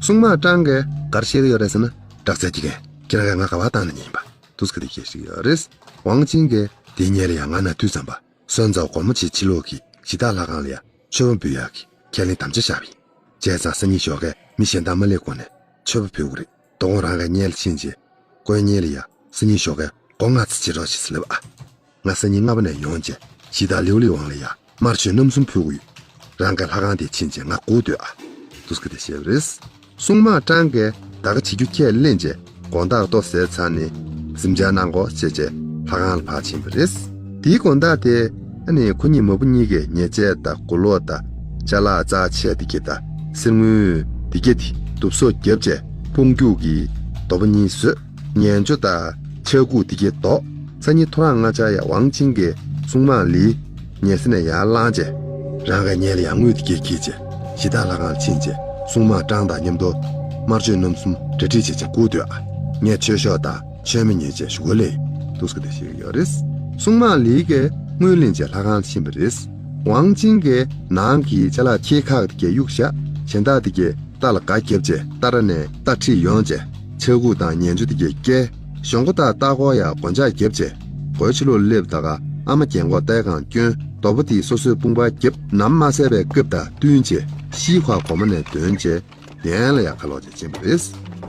སྲུང་མ་ཀྲང་གིས་ག་རེ་བཤད་ཀྱི་ཡོད་རེད་ཟེར་ན། དྲག་རྩལ་དགེ་རྒན། ཁྱེད་རང་གིས་ང་ག་པར་བཏང་ན་ཉན་པ། འདུག་ཟེར་ཏེ་བཤད་ཀྱི་ཡོད་རེད། ཝང་ཅིན་གྱིས་དེ་སྔོན་ལ་ཡང་ང་ན་དུས་ཙམ་པ་སོན་ཙའོ་སྒོར་མོ་ཆེ་ཕྱི་ལོགས་ཀྱི་གཞི་བདག་ལྷ་ཁང་ལ་ཡང་མཆོད་པ་འབུལ་ཡག་གི་ཁས་ལེན་དམ་བཅའ་བཞག་པ་ཡིན། བྱས་ཙང་སང་ཉིན་ཞོགས་ཀས་མི་གཞན་དག་མ་སླེབས་གོང་ནས་མཆོད་པ་ཕུལ་དགོས་རེད། དོ་དགོང་རང་གིས་སྔོན་ལ་ཕྱིན་བྱས། དཀོན་གཉེར་ལ་ཡ། སང་ཉིན་ཞོགས་ཀས་སྒོ་ལྔ་ཙམ་བྱེད་རོགས་བྱེད་ཟེར་ལབ་ཨ། ང་སང་ཉིན་སྔ་པོ་ནས་ཡོང་བྱས་གཞི་བདག་ལིའུ་ལི་ཝང་ལ་ཡ་དམར་མཆོད་རྣམ་གསུམ་ཕུལ་དགོས་ཡོད། རང་གིས་ལྷ་ཁང་དེར་ཕྱིན་བྱས་ང་སྒུག་སྡོད་ཨ། འདུག་ཟེར་ཏེ་བཤད་པ་རེད། སྲུང་མ་ཀྲང་གིས་ད་ག་བྱེད་རྒྱུ་ཁས་ལེན་བྱས་དགོང་དག་ལྟོ་ཟས་ཚར་ནས་གཟིམ་འཇག་གནང་དགོས་ཟེར་བྱས་ལྷ་ཁང་ལ་ཕར་ཕྱིན་པ་རེད། དེའི་དགོང་དག་དེ་ཨ་ནི་ཁོ་གཉིས་མ་བུ་གཉིས་ཀས་ཉེས་ཆད་དང་མགོ་ལོག་དང་ཅ་ལག་རྩ་ཆས་དེ་གྱད་དང་གསེར་དངུལ་དེ་གྱད་དེ་བསྡུ་གསོག་བརྒྱབ་བྱས་དཔུང་རྒྱུག་གི་རྡོག་པ་གཉིས་བཟོས། ཉེན་ཆོ་དང་ཆ་ཁུག་དེ་གྱད་བདོག་སང་ཉིན་ཐོ་རངས་སྔ་ཆར་ཡ་ཝང་ཅིན་གྱིས་སྲུང་མ་ལིའི་ཉལ་ས་ནས་ཡར་ལངས་བྱས། རང་གི་སྔོན་ལ་ཡ་དངུལ་དེ་གྱད་འཁྱེར་བྱས་གཞི་བདག་ལྷ་ཁང་ལ་ཕྱིན་བྱས་སྲུང་མ་ཀྲང་དང་མཉམ་དུ་དམར་མཆོད་རྣམ་གསུམ་གྲ་སྒྲིག་བྱས་བྱས་སྒུག་སྡོད་ཨ། ངས་མཆོད་ཤོག་དང་མཆོད་མེ་ཉོས་བྱས་ཞུ་གོ་ལེ། འདུག་ཟེར་ཏེ་བཤད་ཀྱི་ཡོད་རེད། སྲུང་མ་ལིའི་གིས་དངུལ་ལེན་བྱས་ལྷ་ཁང་ལ་ཕྱིན་པ་རེད། ཝང་ཅིན་གྱིས་ནང་གི་ཅ་ལག་ཁྱེར་ཁག་དེ་གྱད་གཡུགས་བཞག་གཞན་དག་དེ་གྱད་རྟ་ལ་སྒ་བརྒྱབ་བྱས་རྟ་ར་ནས་རྟ་ཁྲིད་ཡོང་བྱས་ཆ་ཁུག་དང་ཉེན་ཆོ་དེ་གྱད་བསྐྱལ། ཞོགས་མགོ་དང་ལྟག་ཁོག་ཡ་སྒོ་འཇག་བརྒྱབ་བྱས་སྒོའི་ཕྱི་ལོགས་སླེབས། ད་ག་ཨ་མ་རྒན་གོག་ལྟའི་སྒང་བསྐྱོན། རྡོག་པོ་དེ་སོ་སོའི་དཔུང་པར་བརྒྱབ། ནམ་མ་ཟད་པའི་སྐབས་དང་བསྟུན་བྱས་ཤིའི་ཁ་སྒོ་མོ་ནས་འདོན་བྱས་གདན་ལ་ཡ་ཁ་ལོག་བྱས་ཕྱིན་པ་རེད།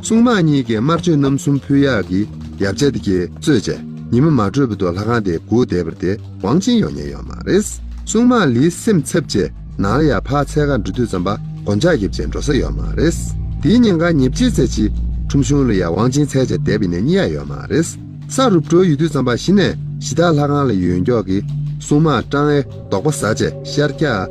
སྲུང་མ་གཉིས་ཀྱིས་དམར་མཆོད་རྣམ་གསུམ་ཕུལ་ཡག་གི་ཡ་ཆ་དེ་གྱད་བཙོས་བྱས་ཉི་མ་མ་དྲོས་བར་དུ་ལྷ་ཁང་དེར་སྒུག་བསྡད་པ་དེ་ཝང་ཅིན་ཡོང་མཁན་ཡོད་མ་རེད། སྲུང་མ་ལིའི་སེམས་འཚབ་བྱས་ནང་ལ་ཡ་ཕར་འཚོལ་གར་འགྲོ་དུས་ཙམ་པ་སྒོ་འཇག་བརྒྱབ་བྱས་འགྲོ་ས་ཡོད་མ་རེད། དེའི་ཉིན་ཁ་ཉེར་གཅིག་ཙམ་ཅིག་ཁྲོམ་གཞུང་ལ་ཡ་ཝང་ཅིན་འཚོལ་བྱས་བསྡད་པ་ཡིན་ནའི་རྙེད་ཡ་ཡོད་མ་རེད། ས་རུབ་འགྲོ་ཡོང་དུས་ཙམ་པ་གཞི་ནས་གཞི་བདག་ལྷ་ཁང་ལ་ཡོད་མཁན་གྱི་སྲུང་མ་ཀྲང་ཨེ་རྡོག་པ་ཟ་བྱས་ཤར་རྒྱག་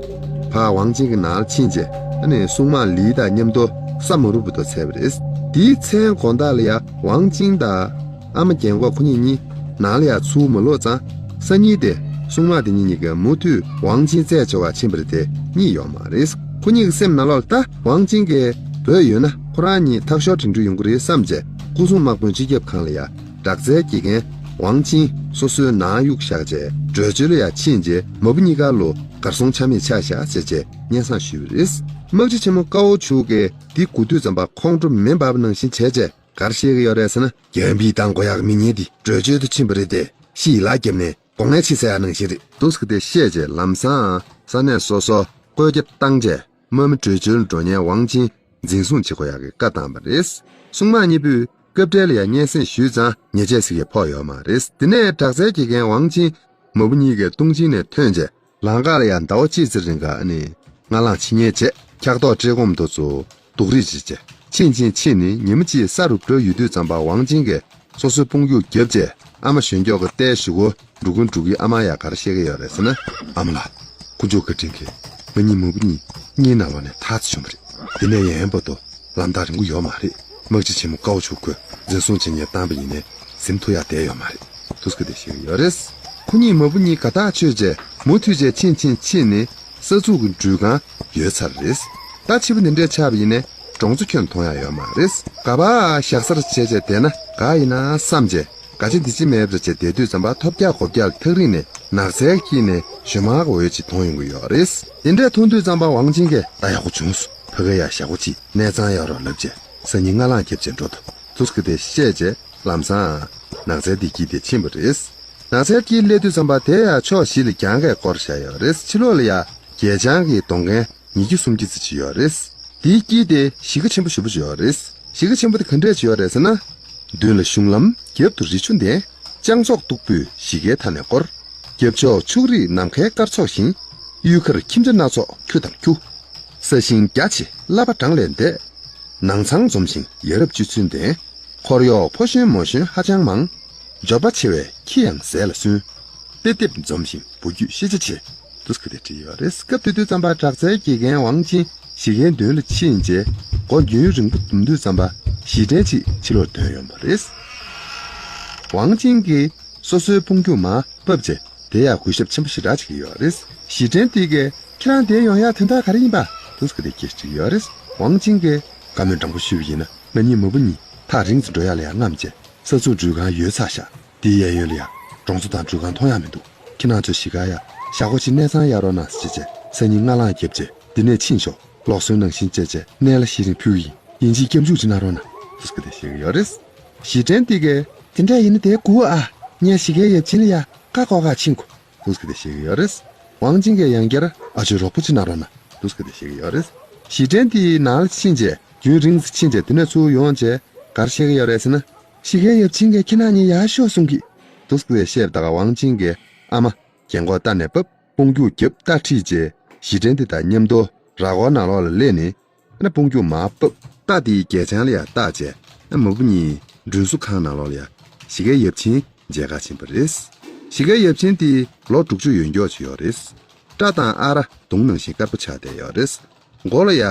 ཕར་ཝང་ཅིན་གྱི་ནང་ལ་ཕྱིན་བྱས་ཨ་ནི་སྲུང་མ་ལི་དང་མཉམ་དུ་ས་མ་རུབ་བར་དུ་འཚོལ་བ་རེད། དེའི་མཚན་དགོང་དག་ལ་ཡ་ཝང་ཅིན་དང་ཨ་མ་རྒན་གོག་ཁོ་གཉིས་གཉིས་ནང་ལ་ཡ་ཚུར་མ་ལོག་ཙང་སང་ཉིན་དེ་སྲུང་མ་དེ་གཉིས་གཉིས་ཀས་མུ་མཐུད་ཝང་ཅིན་རྩད་འཇོག་ག་ཕྱིན་པ་རེད་དེ་རྙེད་ཡོད་མ་རེད། ཁོ་གཉིས་ཀྱི་སེམས་ནང་ལོགས་ལ་ད་ཝང་ཅིན་གྱིས་བོས་ཡོད་ན་ཁོ་རང་གཉིས་ཐག་ཤོར་དྲན་འདུན་ཡོང་གི་རེད་བསམ་བྱས་སྐུ་སྲུང་དམག་དཔོན་སྤྱི་ཁྱབ་ཁང་ལ་ཡ་དྲག་རྩལ་དགེ་རྒན་ཝང་ཅིན་སོ་སོའི་ནང་གཡུགས་བཞག་བྱས་བྲོས་བྱོལ་ལ་ཡ་ཕྱིན་རྗེས་མ་བུ་གཉིས་ཀ་ལོ་གར་སོང་ཆ་མེད་ཆགས་བཞག་ཟེར་བྱས་སྙན་སེང་ཞུས་པ་རེད། དམག་སྤྱི་ཆེན་མོ་ཀའོ་ཆུ་གིས་འདི་གོ་དུས་ཙམ་པ་ཁོང་ཁྲོ་མེ་འབར་བ་ནང་བཞིན་བྱས་བྱས་ག་རེ་བཤད་ཀྱི་ཡོད་རེད་ཟེར་ན། རྒྱལ་བའི་བཏང་དགོས་ཡག་གི་མི་ངན་འདི་བྲོས་བྱོལ་དུ་ཕྱིན་པ་རེད་དེ་ཤི་ཡི་ལག་བརྒྱབ་ནས་སྒོ་ངའི་ཕྱི་ཟེར་ཡག་ནང་བཞིན་རེད། འདུག་ཟེར་ཏེ་བཤད་རྗེས་ལམ་སང་ས་གནས་སོ་སོ་བཀོད་ཁྱབ་བཏང་རྗེས་དམག་མི་བྲོས་བྱོལ་འགྲོ་མཁན་ཝང་ཅིན་འཛིན་བཟུང་བྱེད་དགོས་ཡག་གི་བཀའ་བཏང་བ་རེད། སྲུང་དམག་གཉིས་པོས་སྐབས་འཕྲལ་ལ་ཡང་སྙན་སེང་ཞུས་ཙང་ཉེས་ཆད་ཟེར་མཁན་ཕོག་ཡོད་མ་རེད། དེ་ནས་དྲག་རྩལ་དགེ་རྒན་ཝང་ཅིན་མ་བུ་གཉིས་ཀའི་ལྟུང་བྱིན་ནས་ཐོན་རྗེས་ལམ་ཁ་ལ་ཡང་ཟླ་བ་གཅིག་ཙམ་རིང་ག་ནས་སྔ་ལངས་ཕྱི་ཉལ་བྱས་འཁྱག་ལྟོགས་བཀྲེས་སྐོམ་དེ་ཚོ་སྡུག་རུས་བྱས་རྗེས་ཕྱིན་ཕྱིན་ཕྱིན་ནས་ཉི་མ་གཅིག་ས་རུབ་འགྲོ་ཡོང་དུས་ཙམ་པ་ཝང་ཅིན་གྱིས་སོ་སོའི་དཔུང་ཡུག་བརྒྱབ་རྗེས་ཨ་མ་གཞོན་སྐྱོགས་ཀྱི་ལྟའི་གཞུག་གུ་འགྲོ་ཀུན་འགྲོ་གི་ཨ་མ་ཡ་ག་རེ་བཤད་ཀྱི་ཡོད་རེད་ཟེར་ན། ཨ་མ་ལགས། དཀོན་མཆོག་བཀའ་དྲིན་གྱིས་ང་གཉིས་མ་བུ་གཉིས་གཉིད་ནང་ལོགས་ནས་ཐར་ཚུད་བྱུང་བ་རེད། དེ་ནས་ཡན་ཡན་བར་དུ་ལམ་ཐག་རིང་པོ་ཡོད་མ་རེད། དམག་སྤྱི་ཆེན་མོ་ཀའོ་ཆུ་ཁོས་འཛིན་བཟུང་བྱེད་མཁན་བཏང་པ་ཡིན་ནའི་གཟིམ་ཐུབ་ཡག་བསྡད་ཡོད་མ་རེད། འདུག་སེ་དེ་བཤད་ཀྱི་ཡོད་རེད། ཁོ་གཉིས་མ་བུ་གཉིས་དགའ་ཐག་ཆོད་རྗེས་མུ་མཐུད་བྱས་ཕྱིན་ཕྱིན་ཕྱིན་ནས་ས་ཚུགས་ཀྱི་འགྲུལ་ཁང་ཡོལ་ཚར་རེད། ད་ཕྱི་པོ་འདི་འདྲས་ཆགས་པ་ཡིན་ནའི་གྲོང་ཚོ་ཁྱོན་མཐོང་ཡག་ཡོད་མ་རེད། ག་པར་ཞག་སར་བྱས་བྱས་བསྡད་ན་དགའ་ཡིན་ན་བསམ་བྱས། ག་ཅི་འདི་ཅི་མེད་པར་བྱས་བསྡད་དུས་ཙམ་པ་ཐོལ་རྒྱག་གོ་རྒྱག་ཐག་རིང་ནས་ནགས་ཚལ་དཀྱིལ་ནས་ཞོ་མར་གྱི་འོད་ཅིག་མཐོང་ཡོང་གི་ཡོད་རེད། དེ་འདྲས་མཐོང་དུས་ཙམ་པ་ཝང་ཅིན་གྱིས་ད་ཡག་པོ་བྱུང་སོང་། ཕ་གི་ཡ་ཞག་པོ་ཅིག་གནས་ཚང་གཡར་རོགས་ལབ་བྱས་སང་ཉིན་སྔ་ལངས་རྒྱབ་བྱས་འགྲོ་ཐུབ། འདུག་སེ་དེ་བཤད་རྗེས་ལམ་སང་ནགས་ཚལ་དེ་དཀྱིལ་དེ་ཕྱིན་པ་རེད། ནགས་ཚལ་དཀྱིལ་སླེབས་དུས་ཙམ་པ་དེ་ཡང་ཕྱོགས་བཞི་ལ་གྱང་གས་བསྐོར་བཞག་ཡོད་རེད། ཕྱི་ལོགས་ལ་ཡ་གད་བྱང་གི་སྡོང་རྒན་ཉིས་བརྒྱ་སུམ་བརྒྱ་ཙམ་ཅིག་ཡོད་རེད། དེའི་དཀྱིལ་དེ་གཞིས་ཀ་ཆེན་པོ་ཞེ་པོ་ཅིག་ཡོད་རེད། གཞིས་ཀ་ཆེན་པོ་དེ་ག་འདྲས་ཅིག་ཡོད་རེད་ཟེར་ན། མདུན་ལ་གཞུང་ལམ་རྒྱབ་ཏུ་རི་ཆུ་ལྡན། ལྕང་ཚོགས་སྟུག་པོས་གཞིས་ཀའི་མཐའ་ནས་བསྐོར། རྒྱབ་ཕྱོགས་ཕྱུགས་རིགས་ནམ་མཁའི་སྐར་ཚོགས་བཞིན། གཡུལ་ཁར་ཁྱིམ་བྱ་སྣ་ཚོགས་ཁྱུ་དང་ཁྱུ། ས་ཞིང་རྒྱ་ཆེ་ལྷ་པ་བྲང་ལས་འདས། ནང་ཚང་འཛོམས་ཤིང་ཡ་རབས་སྤྱོད་ཚུལ་ལྡན། འཁོར་གཡོག་ཕོ་གཞོན་མོ་གཞོན་ཧ་ཅང་མང་། འབྱོར་པ་ཆེ་བས་ཁྱི་ཡང་ཟས་ལ་སུན། དཔེ་དེབ་འཛོམས་ཤིང་བུ་རྒྱུད་ཤེས་བྱ་ཆེ། འདུག་སེ་དེ་བྲིས་ཡོད་རེད། སྐབས་དེ་དུས་ཙམ་པ་དྲག་རྩལ་དགེ་རྒན་ཝང་ཅིན་གཞིས་ཀའི་མདུན་ལ་ཕྱིན་རྗེས་སྒོ་རྒྱུན་རིང་པོ་བརྡུངས་དུས་ཙམ་པ་གཞིས་ཁྲལ་ཅིག་ཕྱི་ལོགས་ཐོན་ཡོང་བ་རེད། ཝང་ཅིན་གྱིས་སོ་སོའི་དཔུང་རྒྱུག་མར་ཕབ་རྗེས་དེ་ཡང་གུས་ཞབས་ཆེན་པོ་ཞེ་དྲག་བྱེད་ཀྱི་ཡོད་རེད། གཞིས་ཁྲལ་དེ་གས་ཁྱེད་རང་འདིར་ཡོང་ཡག་དོན་དག་ག་རེ་ཡིན་པ་འདུག་སེ་དེ་སྐད་ཆ་དྲིས་ཡོད་རེད། ཝང་ཅིན་གྱིས་བཀའ་མོལ་དྲང་པོ་ཞུས་པ་ཡིན་ན་ང་གཉིས་མ་བུ་གཉིས་ཐག་རིང་ཙམ་འགྲོ་ཡག་ལ་ཡང་རྔམ་བྱས་ས་ཚུགས་འགྲུལ་ཁང་ཡོལ་ཚར་ཤག་དེའི་གཡས་གཡོན་ལ་ཡང་གྲོང་ཚོ་དང་འགྲུལ་ཁང་མཐོང་ཡག་མི་འདུག་ཁྱེད་རང་ཚོ་གཞིས་ཀ་ཡ་ ཞག་པོ་ཅིག་གནས་ཚང་གཡར་རོགས་གནང་ཟེར་བྱས་སང་ཉིན་སྔ་ལངས་རྒྱབ་བྱས་འདི་ནས་ཕྱིན་ཤོག། ལོག་སོན་ནང་བཞིན་བྱས་བྱས་གནས་ལ་གཞི་རིམ་ཕུལ་གྱི་ཡིན། ཡིན་གཅིག་སྐྱབས་འཇུག་ཅིག་གནང་རོགས་གནང་། འདུག་སེ་དེ་བཤད་ཀྱི་ཡོད་རེད། གཞི་འབྲེང་དེ་གས། དེ་འདྲ་ཡིན་ན་དེ་སྒུག་ཨ། ངས་གཞིས་ཀའི་ཡབ་ཆེན་ལ་ཡ་བཀའ་བསྒོ་ག་ཕྱིན་དགོས། འདུག་སེ་དེ་བཤད་ཀྱི་ཡོད་རེད། ཝང་ཅིན་གྱིས་ཡང་བསྐྱར་ཨ་ཅོའི་རོགས་པ་ཅིག་གནང་རོགས་གནང་། འདུག་སེ་དེ་བཤད་ཀྱི་ཡོད་རེད། གཞི་འབྲེང་དེ་ནང་ལ་ཕྱིན་བྱས་རྒྱུན་རིང་ཙམ་ཕྱིན་བྱས་དེ་ནས་ཚུར་ཡོང་བྱས་ག་རེ་བཤད་ཀྱི་ཡོད་རེད་ཟེར་ན། གཞིས་ཀའི་ཡབ་ཆེན་གྱིས་ཁྱེད་རང་གཉིས་ཡར་ཤོག་གསུང་གི། འདུག་སེ་དེ་བཤད་པ་ད་ག་ཝང་ཅིན་གྱི་ཨ་མ་རྒན་གོག་རྟ་ནས་བབས། དཔུང་རྒྱུག་རྒྱབ་རྟ་ཁྲིད་བྱས་གཞི་འབྲེང་དེ་དང་མཉམ་དུ་ར་སྐོར་ནང་ལོགས་ལ་སླེབས་ནས། ཨ་ནི་དཔུང་རྒྱུག་མར་བབས། རྟ་དེའི་སྒལ་ཆང་ལ་ཡ་བཏགས་བྱས། ཨ་མ་བུ་གཉིས་མགྲོན་བསུ་ཁང་ནང་ལོགས་ལ་ཡ་གཞིས་ཀའི་ཡབ་ཆེན་མཇལ་ཁ་ཕྱིན་པ་རེད། གཞིས་ཀའི་ཡབ་ཆེན་དེ་ལོ་དྲུག་ཅུ་ཡོད་མགྱོགས་ཅིག་ཡོད་རེད། སྐྲ་དང་ཨ་ར་དུང་ནང་བཞིན་དཀར་པོ་ཆགས་བསྡད་ཡོད་རེད། མགོ་ལ་ཡ་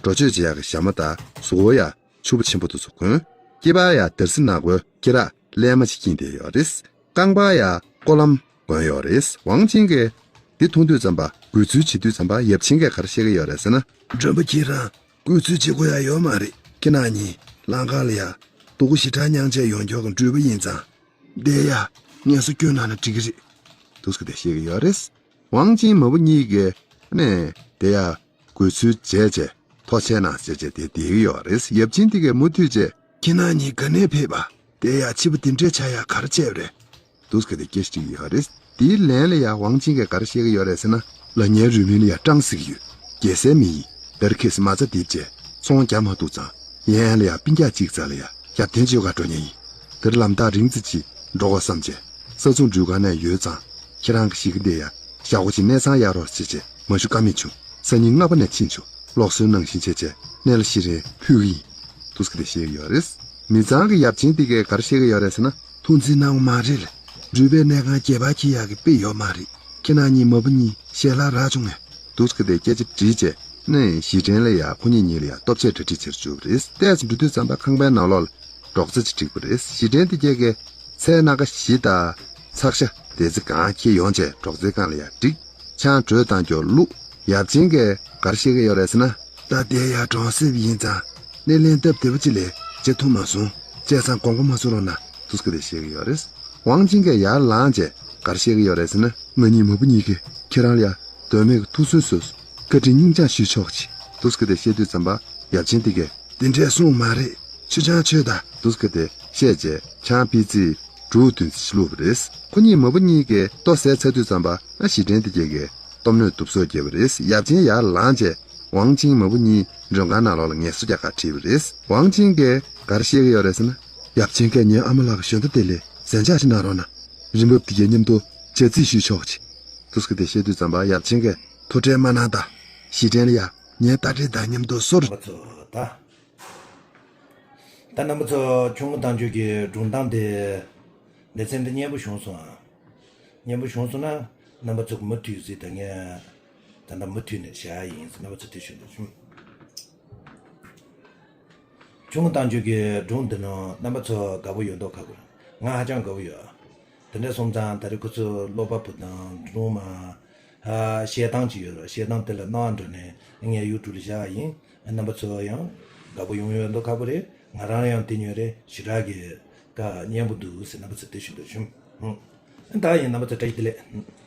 འགྲོ་སྐྱོད་བྱེད་ཡག་གི་ཞྭ་མོ་དང་གཟུགས་པོ་ཡ་ཕྱུ་པ་ཆེན་པོ་དེ་ཚོ་གོན། སྐེད་པར་ཡ་དར་སི་ནག་པོའི་སྐེ་རགས་ཀླད་མ་ཅིག་བཀྱིན་བསྡད་ཡོད་རེད། རྐང་པར་ཡ་ཀོ་ལམ་གོན་ཡོད་རེད། ཝང་ཅིན་གྱིས་འདི་མཐོང་དུས་ཙམ་པ་དགོད་ཚུལ་བྱེད་དུས་ཙམ་པ་ཡབ་ཆེན་གྱིས་ག་རེ་བཤད་ཀྱི་ཡོད་རེད་ཟེར་ན། མགྲོན་པོ་ཁྱེད་རང་དགོད་ཚུལ་བྱེད་དགོས་ཡ་ཡོད་མ་རེད། ཁྱེད་རང་གཉིས་ལམ་ཁ་ལ་ཡ་སྡུག་གུ་ཞེ་དྲག་མྱངས་བྱས་ཡོང་མགྱོགས་ཀྱི་མགྲོན་པོ་ཡིན་ཙང་། བསྡད་ཡ་ངལ་གསོ་སྐྱོན་གནང་ན་འགྲིག་གི་རེད། འདུག་སེ་དེ་བཤད་ཀྱི་ཡོད་རེད། ཝང་ཅིན་མ་བུ་གཉིས་ཀྱིས་ནས་དེ་ཡ་དགོད་ཚུལ་བྱས་བྱས་ཐུགས་རྗེ་གནང་ཟེར་བྱས་དེ་བསྡད་ཀྱི་ཡོད་རེད། ཡབ་ཆེན་དེ་གས་མུ་མཐུད་བྱས། ཁྱེད་རྣམ་གཉིས་ག་ནས་ཕེབས་པ། དེ་ཡ་ཕྱི་པོ་དེ་འདྲས་ཆགས་ཡ་ག་རེ་བྱས་པ་རེད། འདུག་སེ་དེ་སྐད་ཆ་དྲིས་ཀྱི་ཡོད་རེད། དེའི་ལན་ལ་ཡ་ཝང་ཅིན་གས་ག་རེ་བཤད་ཀྱི་ཡོད་རེད་ཟེར་ན། ལ་ཉའི་རུས་མིང་ལ་ཡ་ཀྲང་ཟེར་གྱི་ཡོད། རྒྱལ་སའི་མི་ཡིན། དེར་ཁེ་སི་མ་རྩ་རྡིབ་བྱས་ཚོང་རྒྱག་མ་ཐུབ་ཙང་། ཡན་ཡན་ལ་ཡ་སྤུན་ཀྱག་གཅིག་རྩ་ལ་ཡ་ཞབས་བརྟན་བྱེད་ག་འགྲོ་མཁན་ཡིན། དེར་ལམ་ཐག་རིང་ཙམ་ཅིག་འགྲོ་དགོས་བསམ་བྱས། ས་མཚམས་འགྲུལ་ཁང་ནས་ཡོལ་ཙང་། ཁྱེད་རང་གི་གཞིས་ཀ་འདི་ཡ་ཞག་པོ་ཅིག་གནས་ཚང་གཡར་རོགས་བྱེད་ཅེས་མ་ཞུ་ཀ་མེད་བྱུང་། སང་ཉིན་སྔ་པོ་ནས་ཕྱིན་ཆོག། ལོག་སོན་ནང་བཞིན་བྱས་བྱས་གནས་ལ་གཞི་རིམ་ཕུལ་གི་ཡིན། འདུག་སེ་དེ་བཤད་ཀྱི་ཡོད་རེད། མི་ཚང་གི་ཡབ་ཆེན་དེ་གས་ག་རེ་བཤད་ཀྱི་ཡོད་རེད་ཟེར་ན། ཐུགས་འཛིན་གནང་དགོས་མ་རེད། འགྲུལ་པའི་གནས་ཁང་སྒལ་པར་འཁྱེར་ཡག་གི་དཔེ་ཡོད་མ་རེད། ཁྱེད་རྣམ་གཉིས་མ་བུ་གཉིས་ཞལ་ལག་རག་བྱུང་ངས། འདུག་སེ་དེ་སྐད་ཆ་དྲིས་བྱས་ནས་གཞི་འབྲེང་ལ་ཡ་ཁོ་གཉིས་གཉིས་ལ་ཡ་ལྟོ་ཆས་གྲ་སྒྲིག་བྱེད་བཅུག་པ་རེད། ཏོག་ཙམ་འགྲོ་དུས་ཙམ་པ་ཁང་པའི་ནང་ལོགས་ལ་སྒྲོག་ཙེ་ཅིག་བསྒྲིགས་པ་རེད། གཞི་འབྲེང་དེ་གས་ཀྱིས་ཚལ་སྣ་ཁ་བཞི་དང་ཚགས་ཤ་དེ་ཚོ་གང་འཁྱེར་ཡོང་བྱས་སྒྲོག་ཙེའི་སྒང་ལ་ཡ་བསྒྲིགས། ཆང་དྲོད་བཏང་རྒྱུ་བླུགས། ཡབ་ཆེན་གྱིས་ག་རེ་བཤད་ཀྱི་ཡོད་རེད་ཟེར་ན། ད་དེ་ཡ་གྲོང་གསེབ་ཡིན་ཙང་སྣེ་ལེན་སྟབས་བདེ་པོ་ཅིག་ལས་བྱེད་ཐུབ་མ་སོང་། བྱས་ཙང་དགོངས་པ་མ་ཚོམ་རོགས་གནང་། འདུག་སེ་དེ་བཤད་ཀྱི་ཡོད་རེད། ཝང་ཅིན་གྱིས་ཡར་ལངས་བྱས་ག་རེ་བཤད་ཀྱི་ཡོད་རེད་ཟེར་ན། ང་གཉིས་མ་བུ་གཉིས་ཀྱིས་ཁྱེད་རང་ལ་ཡ་དོན་མེད་ཀྱི་ཐུགས་གསོ་བཟོས། བཀའ་དྲིན་སྙིང་བཅངས་ཞུས་ཆོག་ཅིག། འདུག་སེ་དེ་བཤད་དུས་ཙམ་པ་ཡབ་ཆེན་དེ་གས། དེ་འདྲས་གསུངས་མ་རེད། ཆུ་ཆང་མཆོད་ད། འདུག་སེ་དེ་བཤད་བྱས་ཆང་པི་ཙི་དྲུག་བདུན་ཙམ་ཞིག་བླུགས་པ་རེད། ཁོ་གཉིས་མ་བུ་གཉིས་ཀྱིས་ལྟོ་ཟས་ཚར་དུས་ཙམ་པ་ཨ་གཞི་འབྲེང་དེ་གས་ཀྱིས་སྟོབས་སྣོན་གདུབ་སོ་བརྒྱབ་པ་རེད། ཡབ་ཆེན་ཡར་ལངས་བྱས་ཝང་ཅིན་མ་བུ་གཉིས་མགྲོན་ཁང་ནང་ལོགས་ལ་ངལ་གསོ་རྒྱག་གར་ཁྲིད་པ་རེད། ཝང་ཅིན་གྱིས་ག་རེ་བཤད་ཀྱི་ཡོད་རེད་ཟེར་ན། ཡབ་ཆེན་གྱིས་ངའི་ཨ་མ་ལགས་ཀྱི་ཞོན་རྟ་དེ་ལས་གཟན་ཆག་ཅིག་གནང་རོགས་གནང་། རིན་འབབ་དེ་གས་མཉམ་དུ་ཇ་རྩི་ཞུས་ཆོག་ཅིག། འདུག་སེ་དེ་བཤད་དུས་ཙམ་པ་ཡབ་ཆེན་གྱིས་ཐུགས་ཁྲལ་མ་གནང་དང་། གཞི་འབྲེང་ལ་ཡ་ངའི་རྟ་དྲེལ་དང་མཉམ་དུ་སོར། རྣམ་པ་ཚོ་ད། ད་རྣམ་པ་ཚོ་ཁྱུང་པོ་བཏང་ཆོས་ཀྱི་སྒྲུང་གཏམ་དེ་ལེ་ཚན་འདི་སྙན་པོ་བྱུང་སོང་ཨ། སྙན་པོ་བྱུང་སོང་ན་རྣམ་པ་ཚོ་མུ་མཐུད་གཟིགས་དང་ངས་ད་ལྟ་མུ་མཐུད་ནས་བྱ་ཡ་ཡིན། རྣམ་པ་ཚོ་དེ་ཞུ་འདོད་བྱུང་། ཁྱུང་པོ་བཏང་ཆོས་ཀྱི་སྒྲུང་འདི་ནང་རྣམ་པ་ཚོ་དགའ་པོ་ཡོད་མདོག་ཁ་པོ། ང་ཧ་ཅང་དགའ་པོ་ཡོད། དེ་འདྲ་སོང་ཙང་ད་རེས་ཁོ་ཚོ་ཀློག་པ་པོ་དང་སྒྲུང་མ། ཨ། བཤད་སྟངས་ཅིག་ཡོད་རེད། བཤད་སྟངས་དེ་ལ་སྣང་བ་འགྲོ་ནས་ངས་ཡུ་ཊུབ་ལ་བཞག་ཡིན། རྣམ་པ་ཚོ་ཡང་དགའ་པོ་ཡོང་ཡོད་མདོག་ཁ་པོ་རེད། ང་རང་ཡང་དེ་ཉོས་རེད། ཞེ་དྲག་གི་ཀ་སྙན་པོ་འདུག་ཟེར་རྣམ་པ་ཚོ་དེ་ཞུ་འདོད་བྱུང་། ཧུམ། ད་ཡིན་རྣམ་པ་ཚོ་བཀྲ་ཤིས་བདེ་ལེགས།